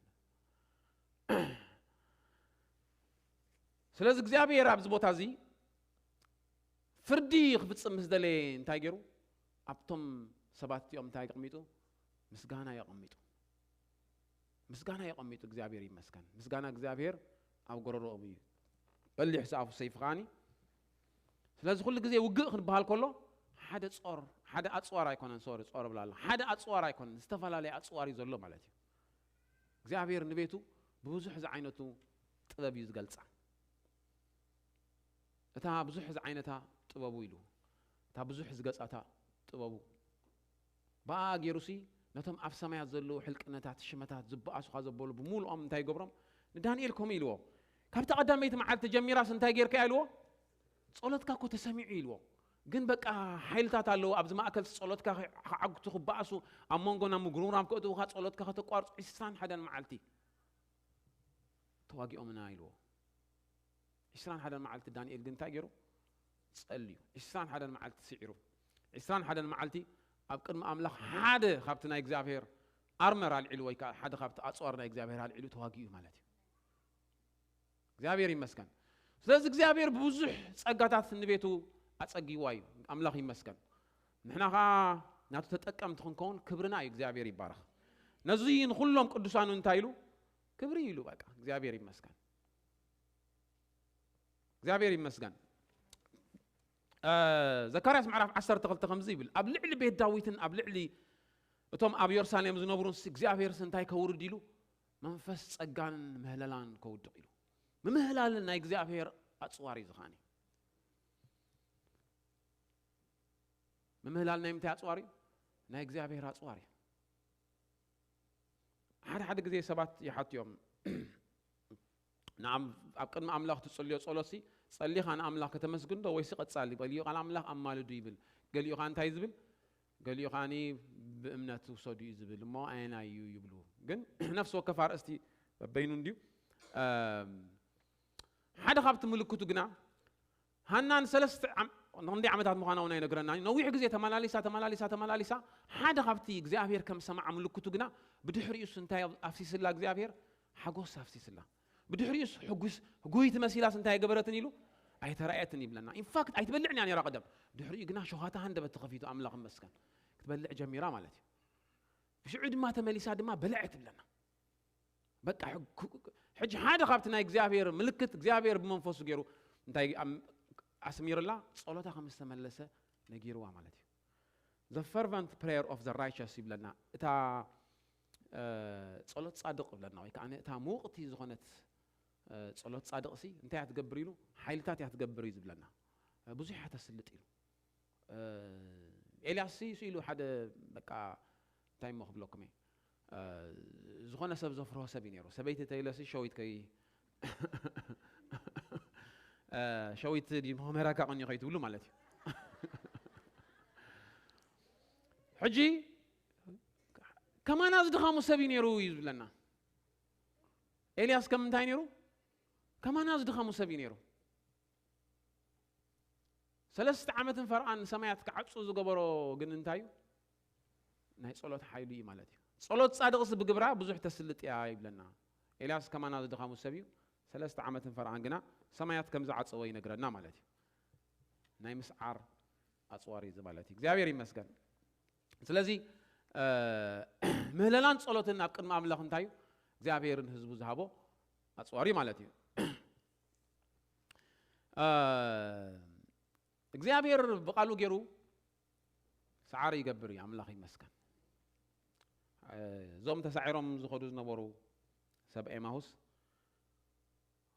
ስለዚ እግዚኣብሔር ኣብዚ ቦታ እዚ ፍርዲ ክፍጽም ምስ ደለየ እንታይ ገይሩ? ኣብቶም ሰባት እቲኦም እንታይ ኣቐሚጡ? ምስጋና እዩ ኣቐሚጡ። ምስጋና የቐሚጡ። እግዚኣብሔር ይመስገን። ምስጋና እግዚኣብሔር ኣብ ጎረሮኦም እዩ። በሊሕ ዝኣፉ ሰይፊ ከዓኒ። ስለዚ ኩሉ ግዜ ውግእ ክንበሃል ከሎ ሓደ ጾር፣ ሓደ ኣጽዋር ኣይኮነን፣ ሶሪ፣ ጾር እብላ ኣለኹ። ሓደ ኣጽዋር ኣይኮነን፣ ዝተፈላለየ ኣጽዋር እዩ ዘሎ ማለት እዩ። እግዚኣብሔር ንቤቱ ብብዙሕ ዝዓይነቱ ጥበብ እዩ ዝገልጻ። እታ ብዙሕ ዝዓይነታ ጥበቡ ኢሉ፣ እታ ብዙሕ ዝገጻታ ጥበቡ። ብኣ ገይሩሲ ነቶም ኣብ ሰማያት ዘለዉ ሕልቅነታት፣ ሽመታት፣ ዝበኣሱኻ ዘበሉ ብምሉኦም እንታይ ይገብሮም? ንዳንኤል ከምኡ ኢልዎ። ካብታ ቀዳመይቲ መዓልቲ ጀሚራስ እንታይ ጌርካ ኢልዎ? ጸሎትካ እኮ ተሰሚዑ ኢልዎ። ግን በቃ ሓይልታት ኣለዉ ኣብዚ ማእከል ጸሎትካ ክዓግቱ፣ ክበኣሱ፣ ኣብ መንጎና ምጉርምራም ከእትዉኻ፣ ጸሎትካ ከተቋርጹ ዒስራን ሓደን መዓልቲ ተዋጊኦምና ኢልዎ። ዒስራን ሓደን መዓልቲ ዳንኤል ግን እንታይ ገይሩ? ጸልዩ። ዒስራን ሓደን መዓልቲ ስዒሩ። ዒስራን ሓደን መዓልቲ ኣብ ቅድሚ ኣምላኽ ሓደ ካብቲ ናይ እግዚኣብሔር ኣርመር ኣልዒሉ ወይ ከዓ ሓደ ካብቲ ኣጽዋር ናይ እግዚኣብሔር ኣልዒሉ ተዋጊኡ ማለት እዩ። እግዚኣብሔር ይመስገን። ስለዚ እግዚኣብሔር ብብዙሕ ጸጋታት ንቤቱ ኣጸጊዋ እዩ። ኣምላኽ ይመስገን። ንሕና ኸዓ ናቱ ተጠቀምቲ ክንከውን ክብርና እዩ። እግዚኣብሔር ይባረኽ። ነዚ ንኹሎም ቅዱሳኑ እንታይ ኢሉ? ክብሪ ኢሉ በቃ። እግዚኣብሔር ይመስገን። እግዚኣብሔር ይመስገን። እ፣ ዘካርያስ ምዕራፍ ዓሰርተ ክልተ ከምዚ ይብል፣ ኣብ ልዕሊ ቤት ዳዊትን ኣብ ልዕሊ እቶም ኣብ የሩሳሌም ዝነብሩን ሲ እግዚኣብሔርስ እንታይ ከውርድ ኢሉ? መንፈስ ጸጋን ምህለላን ከውድቕ ኢሉ። ምምህላልን ናይ እግዚኣብሔር ኣጽዋር እዩ ዝኻኒ። ምምህላል ናይ ምንታይ ኣጽዋር እዩ? ናይ እግዚኣብሔር ኣጽዋር እዩ። ሓደ ሓደ ግዜ ሰባት ይሓቱ እዮም። ንኣም-፣ ኣብ ቅድሚ ኣምላኽ ትጽልዮ ጸሎትሲ፣ ጸሊኻ ንኣምላኽ ከተመስግን ዶ ወይሲ ቀጻሊ? ገሊኡ ቃል ኣምላኽ ኣማልዱ ይብል። ገሊኡ ኸኣ እንታይ ዝብል? ገሊኡ ኸኣኒ ብእምነት ውሰዱ እዩ ዝብል። እሞ ኣየናይ እዩ ይብሉ። ግን ነፍሲ ወከፍ ኣርእስቲ በበይኑ እንድዩ። እም፣ ሓደ ካብቲ ምልክቱ ግና ሃና ንሰለስተ ዓም-፣ ንኽንደይ ዓመታት ምዃና እውን ኣይነግረናን እዩ። ነዊሕ ግዜ ተመላሊሳ፣ ተመላሊሳ፣ ተመላሊሳ፣ ሓደ ካብቲ እግዚኣብሔር ከም ሰማዓ ምልክቱ ግና፣ ብድሕሪኡስ እንታይ ኣፍሲስላ እግዚኣብሔር? ሓጎስ ኣፍሲስላ። ብድሕሪኡስ ሕጉስ ህጉይቲ መሲላስ እንታይ ገበረትን ኢሉ ኣይተራእየትን ይብለና። ኢንፋክት ኣይትበልዕን እያ ነራ ቀደም። ድሕሪኡ ግና ሸውሃታ ሃንደበት ተኸፊቱ ኣምላኽ መስከን ክትበልዕ ጀሚራ ማለት እዩ። ብሽዑ ድማ ተመሊሳ ድማ በለዐት ይብለና። በቃ ሕጂ ሓደ ካብቲ ናይ እግዚኣብሔር ምልክት እግዚኣብሔር ብመንፈሱ ገይሩ እንታይ ኣስሚርላ ጸሎታ ከም ዝተመለሰ ነጊርዋ ማለት እዩ። The fervent prayer of the righteous ይብለና። እታ ጸሎት ጻድቕ ይብለና ወይ ከዓ እታ ምውቕቲ ዝኾነት ጸሎት ጻድቕ ሲ እንታይ እያ ትገብር ኢሉ ሓይልታት እያ ትገብር እዩ ዝብለና። ብዙሕ እያ ተስልጥ ኢሉ። ኤልያስ ሲ ኢሉ ሓደ በቃ እንታይ እሞ ክብለኩም እየ ዝኾነ ሰብ ዘፍርሆ ሰብ እዩ ነይሩ። ሰበይቲ ተይለሲ ሸዊት ከይ ሸዊት ዲ መመራካ ቀኒ ከይትብሉ ማለት እዩ። ሕጂ ከማና ዝድኻሙ ሰብ እዩ ነይሩ እዩ ዝብለና። ኤልያስ ከም እንታይ ነይሩ? ከማና ዝድኻሙ ሰብ እዩ ነይሩ። ሰለስተ ዓመትን ፈርዓን ሰማያት ክዓጹ ዝገበሮ ግን እንታይ እዩ? ናይ ጸሎት ሓይሉ እዩ ማለት እዩ። ጸሎት ጻድቕስ ብግብራ ብዙሕ ተስልጥ እያ ይብለና። ኤልያስ ከማና ዝድኻሙ ሰብ እዩ። ሰለስተ ዓመትን ፈርዓን ግና ሰማያት ከም ዝዓጸወ ይነግረና ማለት እዩ። ናይ ምስዓር ኣጽዋር እዩ ማለት እዩ። እግዚኣብሔር ይመስገን። ስለዚ ምህለላን ጸሎትን ኣብ ቅድሚ ኣምላኽ እንታይ እዩ? እግዚኣብሔርን ህዝቡ ዝሃቦ ኣጽዋር እዩ ማለት እዩ። እግዚኣብሔር ብቃሉ ገይሩ ሰዓሪ ይገብር እዩ። ኣምላኽ ይመስገን። እዞም ተሳዒሮም ዝኸዱ ዝነበሩ ሰብ ኤማሁስ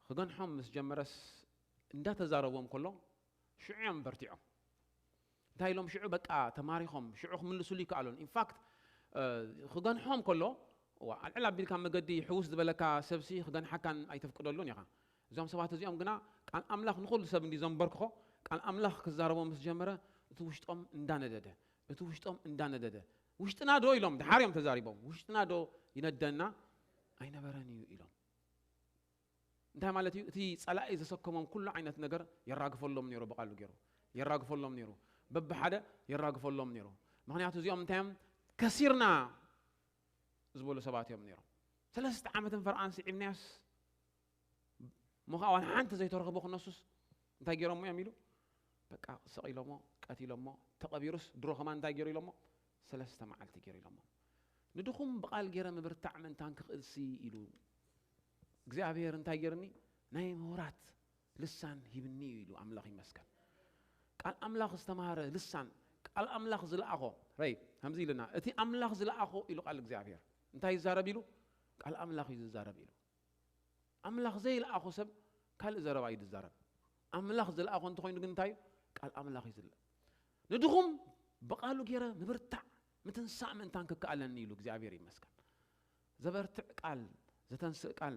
ክገንሖም ምስ ጀመረስ እንዳተዛረቦም ከሎ ሽዑ እዮም በርቲዖም። እንታይ ኢሎም ሽዑ በቃ ተማሪኾም ሽዑ ክምልሱሉ ይከኣሉን። ኢንፋክት ክገንሖም ከሎ ኣልዕል ኣቢልካ መገዲ ሕውስ ዝበለካ ሰብሲ ክገንሓካን ኣይተፍቅደሉን ኢኻ። እዞም ሰባት እዚኦም ግና ቃል ኣምላኽ ንኹሉ ሰብ እንዲ ዘንበርክኾ ቃል ኣምላኽ ክዛረቦም ምስ ጀመረ እቲ ውሽጦም እንዳነደደ እቲ ውሽጦም እንዳነደደ ውሽጥና ዶ ኢሎም ድሓር እዮም ተዛሪቦም ውሽጥና ዶ ይነደና ኣይነበረን እዩ ኢሎም። እንታይ ማለት እዩ? እቲ ጸላኢ ዘሰከሞም ኩሉ ዓይነት ነገር የራግፈሎም ነይሩ፣ ብቓሉ ገይሩ የራግፈሎም ነይሩ፣ በብሓደ የራግፈሎም ነይሩ። ምክንያቱ እዚኦም እንታይ እዮም ከሲርና ዝበሉ ሰባት እዮም ነይሮም። ሰለስተ ዓመትን ፈርዓን ስዒብናዮስ ሞኻ ዋን ሓንቲ ዘይተረኽቦ ክነሱስ እንታይ ገይሮሞ እዮም ኢሉ በቃ ሰቒሎሞ ቀቲሎሞ ተቐቢሩስ ድሮ ከማን እንታይ ገይሩ ኢሎሞ ሰለስተ መዓልቲ ገይሩ ኢሎሞ ንድኹም ብቓል ገይረ ምብርታዕ ምእንታን ክኽእልሲ ኢሉ እግዚኣብሔር እንታይ ገይርኒ ናይ ምሁራት ልሳን ሂብኒ እዩ ኢሉ ኣምላኽ ይመስገን። ቃል ኣምላኽ ዝተማሃረ ልሳን ቃል ኣምላኽ ዝለኣኾ ረይ ከምዚ ኢልና እቲ ኣምላኽ ዝለኣኾ ኢሉ ቃል እግዚኣብሔር እንታይ ይዛረብ ኢሉ ቃል ኣምላኽ እዩ ዝዛረብ ኢሉ ኣምላኽ ዘይለኣኾ ሰብ ካልእ ዘረባ እዩ ዝዛረብ። ኣምላኽ ዝለኣኾ እንተኾይኑ ግን እንታይ እዩ? ቃል ኣምላኽ እዩ ዝለ ንድኹም ብቓሉ ገይረ ምብርታዕ ምትንሳእ ምእንታን ክከኣለኒ ኢሉ እግዚኣብሔር ይመስገን። ዘበርትዕ ቃል ዘተንስእ ቃል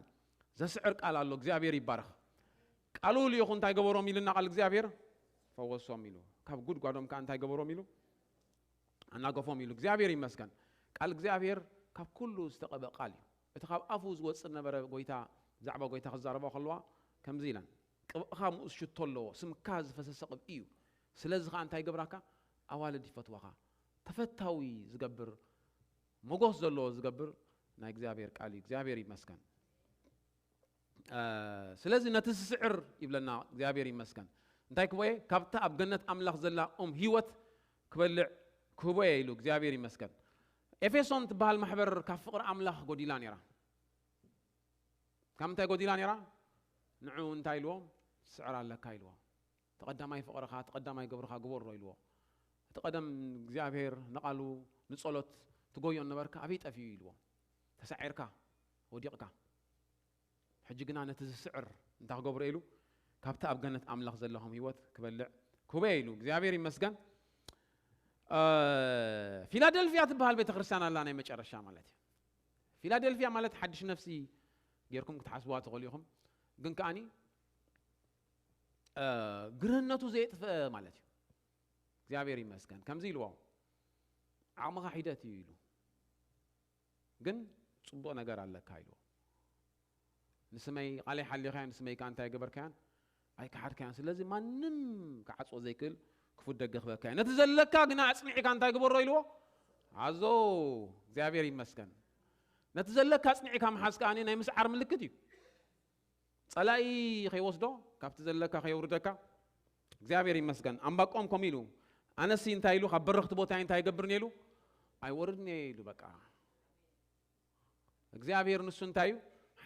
ዘስዕር ቃል ኣሎ። እግዚኣብሔር ይባረኽ። ቃሉ ልኢኹ እንታይ ገበሮም ኢልና ቃል እግዚኣብሔር ፈወሶም ኢሉ ካብ ጉድጓዶም ከዓ እንታይ ገበሮም ኢሉ ኣናገፎም ኢሉ እግዚኣብሔር ይመስገን። ቃል እግዚኣብሔር ካብ ኩሉ ዝተቐበ ቃል እዩ። እቲ ካብ ኣፉ ዝወፅእ ነበረ ጎይታ ብዛዕባ ጎይታ ክዛረባ ከለዋ ከምዚ ኢለን ቅብእኻ ምኡስ ሽቶ ኣለዎ ስምካ ዝፈሰሰ ቅብኢ እዩ። ስለዚ ከዓ እንታይ ይገብራካ ኣዋልድ ይፈትዋኻ ተፈታዊ ዝገብር ሞጎስ ዘለዎ ዝገብር ናይ እግዚኣብሔር ቃል እዩ። እግዚኣብሔር ይመስገን። ስለዚ ነቲ ዝስዕር ይብለና እግዚኣብሔር ይመስገን እንታይ ክቦየ ካብታ ኣብ ገነት ኣምላኽ ዘላ ኦም ህይወት ክበልዕ ክህቦየ ኢሉ እግዚኣብሔር ይመስገን። ኤፌሶን ትበሃል ማሕበር ካብ ፍቕሪ ኣምላኽ ጎዲላ ነይራ። ካብ ምንታይ ጎዲላ ነይራ? ንዑ እንታይ ኢልዎ? ትስዕር ኣለካ ኢልዎ። ተቐዳማይ ፍቕርኻ ተቐዳማይ ግብርኻ ግበሮ ኢልዎ። እቲ ቀደም እግዚኣብሔር ንቓሉ ንጸሎት ትጎዮ ነበርካ ኣበይ ጠፊኡ ኢልዎ። ተሳዒርካ ወዲቕካ ሕጂ ግና ነቲ ዝስዕር እንታይ ክገብሮ ኢሉ ካብቲ ኣብ ገነት ኣምላኽ ዘለኹም ህይወት ክበልዕ ክበ ኢሉ እግዚኣብሔር ይመስገን። ፊላደልፊያ ትበሃል ቤተክርስትያን ኣላ ናይ መጨረሻ ማለት እዩ። ፊላደልፊያ ማለት ሓድሽ ነፍሲ ጌርኩም ክትሓስብዋ ትኽእሉ ኢኹም። ግን ከዓኒ ግርህነቱ ዘየጥፍአ ማለት እዩ። እግዚኣብሔር ይመስገን ከምዚ ኢልዎ ዓቕምኻ ሒደት እዩ ኢሉ ግን ፅቡቕ ነገር ኣለካ ኢልዎ። ንስመይ ቃለይ ሓሊኻዮ ንስመይ ከዓ እንታይ ገበርካያን ኣይከሓድካያን ስለዚ ማንም ክዓፅዎ ዘይክእል ክፉት ደገ ክበካ እዩ ነቲ ዘለካ ግና ኣፅኒዕካ እንታይ ግበሮ ኢልዎ። ኣዞ እግዚኣብሔር ይመስገን ነቲ ዘለካ ኣፅኒዕካ ምሓዝ ከዓ ናይ ምስዓር ምልክት እዩ። ጸላኢ ከይወስዶ፣ ካብቲ ዘለካ ከየውርደካ። እግዚኣብሔር ይመስገን። ኣምባቆም ከም ኢሉ፣ ኣነሲ እንታይ ኢሉ፣ ካብ በረኽቲ ቦታ እንታይ ይገብር ነይሉ? ኣይወርድን እየ ኢሉ። በቃ እግዚኣብሔር ንሱ እንታይ እዩ?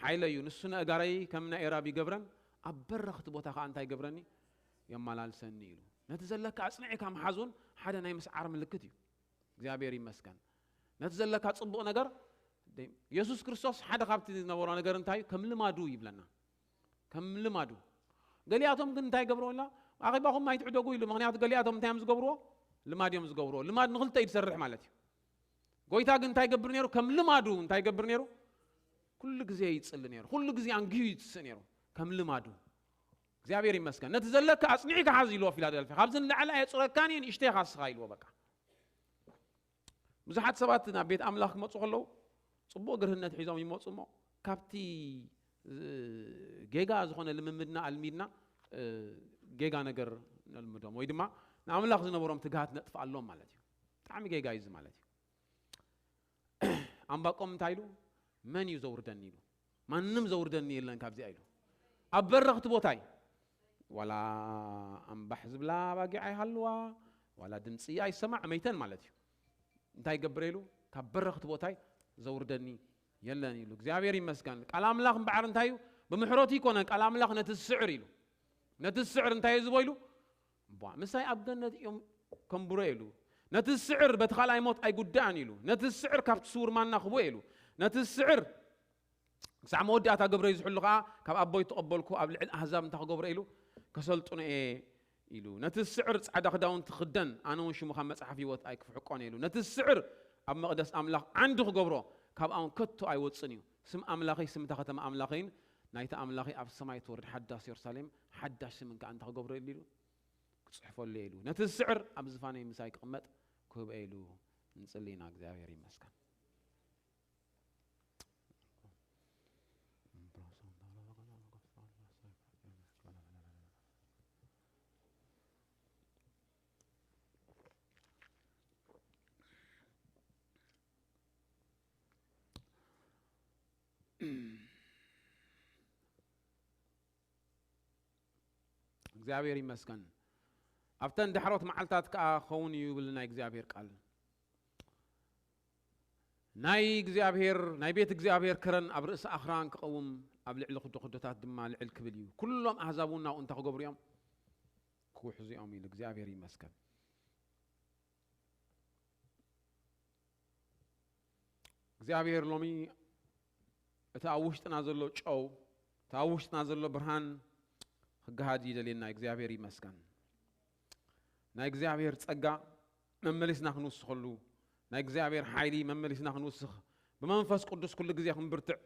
ሓይለ እዩ። ንሱ ንእጋረይ ከም ናይ ኤራብ ይገብረን፣ ኣብ በረኽቲ ቦታ ከዓ እንታይ ይገብረኒ? የመላልሰኒ ኢሉ። ነቲ ዘለካ ኣጽኒዕካ ምሓዙን ሓደ ናይ ምስዓር ምልክት እዩ። እግዚኣብሔር ይመስገን። ነቲ ዘለካ ጽቡቕ ነገር፣ የሱስ ክርስቶስ ሓደ ካብቲ ዝነበሮ ነገር እንታይ እዩ? ከም ልማዱ ይብለና። ከም ልማዱ። ገሊኣቶም ግን እንታይ ገብሩ? ኣላ ኣኼባኹም ኣይትዕደጉ ኢሉ። ምኽንያቱ ገሊኣቶም እንታይ እዮም ዝገብርዎ? ልማድ እዮም ዝገብርዎ። ልማድ ንኽልተ እዩ ዝሰርሕ ማለት እዩ። ጎይታ ግን እንታይ ገብር ነይሩ? ከም ልማዱ እንታይ ገብር ነይሩ? ኩሉ ግዜ ይጽሊ ነይሩ። ኩሉ ግዜ ኣንግዩ ይትስእ ነይሩ። ከም ልማዱ። እግዚኣብሔር ይመስገን። ነቲ ዘለካ ኣጽኒዕካ ሓዝ ኢልዎ ፊላደልፊያ። ካብዚ ንላዕሊ ኣየጽረካን እየ፣ ንእሽተይ ኢኻ ንስኻ ኢልዎ በቃ። ብዙሓት ሰባት ናብ ቤት ኣምላኽ ክመጹ ከለዉ ጽቡቕ ግርህነት ሒዞም ይመጹ እሞ ካብቲ እ፣ ጌጋ ዝኾነ ልምምድና ኣልሚድና እ፣ ጌጋ ነገር ነልምዶም ወይ ድማ ንኣምላኽ ዝነበሮም ትግሃት ነጥፍኣሎም ማለት እዩ። ብጣዕሚ ጌጋ እዩ እዚ ማለት እዩ። ኣምባቆም እንታይ ኢሉ? መን እዩ ዘውርደኒ ኢሉ። ማንም ዘውርደኒ የለን ካብዚኣ ኢሉ። ኣብ በረኽቲ ቦታ እዩ። ዋላ ኣምባሕ ዝብላ ኣባጊዕ ኣይሃልዋ፣ ዋላ ድምፂ ኣይሰማዕ መይተን ማለት እዩ። እንታይ ገብረ ኢሉ? ካብ በረኽቲ ቦታይ ዘውርደኒ የለን ኢሉ። እግዚኣብሔር ይመስገን። ቃል ኣምላኽ እምበዓር እንታይ እዩ? ብምሕረቱ ይኮነን። ቃል ኣምላኽ ነቲ ዝስዕር ኢሉ። ነቲ ዝስዕር እንታይ እዩ ዝቦ ኢሉ? ቧ፣ ምሳይ ኣብ ገነት እዮም ከንብሮ ኢሉ። ነቲ ዝስዕር በቲ ካልኣይ ሞት ኣይጉዳእን ኢሉ። ነቲ ዝስዕር ካብቲ ስውር ማና ክቦ ኢሉ። ነቲ ዝስዕር ክሳዕ መወዳእታ ግብረይ ዝሕሉ ኸዓ ካብ ኣቦይ ተቐበልኩ ኣብ ልዕሊ ኣህዛብ እንታይ ክገብሮ ኢሉ? ከሰልጥኖ እየ ኢሉ። ነቲ ዝስዕር ጻዕዳ ክዳውንቲ ክኽደን፣ ኣነ እውን ሽሙ ካብ መጽሓፍ ህይወት ኣይክፍሕቆን ኢሉ። ነቲ ዝስዕር ኣብ መቕደስ ኣምላኽ ዓንዲ ክገብሮ፣ ካብኣ እውን ከቶ ኣይወጽን እዩ። ስም ኣምላኸይ፣ ስም እታ ከተማ ኣምላኸይን ናይታ ኣምላኸይ ኣብ ሰማይ ትወርድ ሓዳስ የሩሳሌም፣ ሓዳሽ ስምን ከኣ እንታይ ክገብሮ ኢሉ ኢሉ? ክጽሕፈሉ እየ ኢሉ። ነቲ ዝስዕር ኣብ ዝፋነይ ምሳይ ክቕመጥ ክህብኦ ኢሉ። ንጽሊ ኢና። እግዚኣብሔር ይመስገን። እግዚኣብሔር ይመስገን። ኣብተን ዳሕሮት መዓልታት ከኣ ክኸውን እዩ ይብል ናይ እግዚኣብሔር ቃል። ናይ እግዚኣብሔር፣ ናይ ቤት እግዚኣብሔር ከረን ኣብ ርእሲ ኣኽራን ክቐውም፣ ኣብ ልዕሊ ክዶ ክዶታት ድማ ልዕል ክብል እዩ። ኩሎም ኣህዛብ እውን ናብኡ እንታይ ክገብሩ እዮም? ክውሕዙ እዮም ኢሉ። እግዚኣብሔር ይመስገን። እግዚኣብሔር ሎሚ እቲ ኣብ ውሽጥና ዘሎ ጨው፣ እቲ ኣብ ውሽጥና ዘሎ ብርሃን ክገሃድ ይደልየና። እግዚኣብሔር ይመስገን። ናይ እግዚኣብሔር ጸጋ መመሊስና ክንውስኸሉ፣ ናይ እግዚኣብሔር ሓይሊ መመሊስና ክንውስኽ፣ ብመንፈስ ቅዱስ ኩሉ ግዜ ክንብርትዕ፣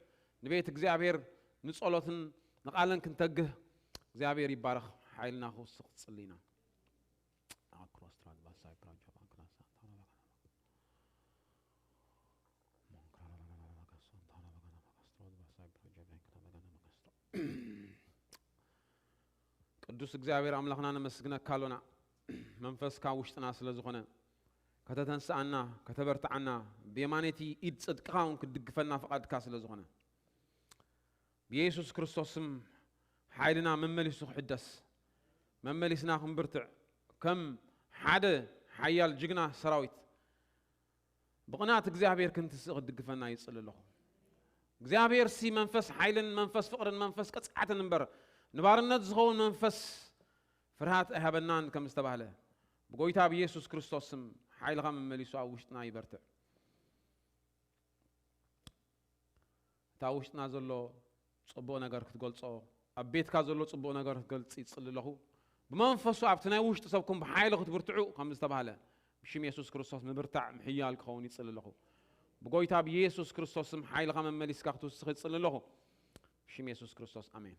ንቤት እግዚኣብሔር ንጸሎትን ንቓልን ክንተግህ እግዚኣብሔር ይባረኽ። ሓይልና ክውስኽ ጽሊና። ቅዱስ እግዚኣብሔር ኣምላኽና ነመስግነካ ኣሎና። መንፈስካ ውሽጥና ስለ ዝኾነ ከተተንስኣና፣ ከተበርትዓና፣ ብየማነይቲ ኢድ ጽድቅኻ እውን ክትድግፈና ፍቓድካ ስለ ዝኾነ ብየሱስ ክርስቶስ ስም ሓይልና መመሊሱ ክሕደስ፣ መመሊስና ክንብርትዕ፣ ከም ሓደ ሓያል ጅግና ሰራዊት ብቕንኣት እግዚኣብሔር ክንትስእ ክትድግፈና ይጽሊ ኣለኹ። እግዚኣብሔር ሲ መንፈስ ሓይልን መንፈስ ፍቕርን መንፈስ ቅጽዓትን እምበር ንባርነት ዝኸውን መንፈስ ፍርሃት ኣይሃበናን ከም ዝተባህለ ብጎይታ ብየሱስ ክርስቶስ ስም ሓይልኻ መመሊሱ ኣብ ውሽጥና ይበርትዕ። እታ ውሽጥና ዘሎ ጽቡቕ ነገር ክትገልጾ፣ ኣብ ቤትካ ዘሎ ጽቡቕ ነገር ክትገልጽ ይጽሊ ኣለኹ። ብመንፈሱ ኣብቲ ናይ ውሽጢ ሰብኩም ብሓይሊ ክትብርትዑ ከም ዝተባህለ ብሽም የሱስ ክርስቶስ ምብርታዕ ምሕያል ክኸውን ይጽሊ ኣለኹ። ብጎይታ ብየሱስ ክርስቶስ ስም ሓይልኻ መመሊስካ ክትውስኽ ይጽሊ ኣለኹ። ብሽም የሱስ ክርስቶስ ኣሜን።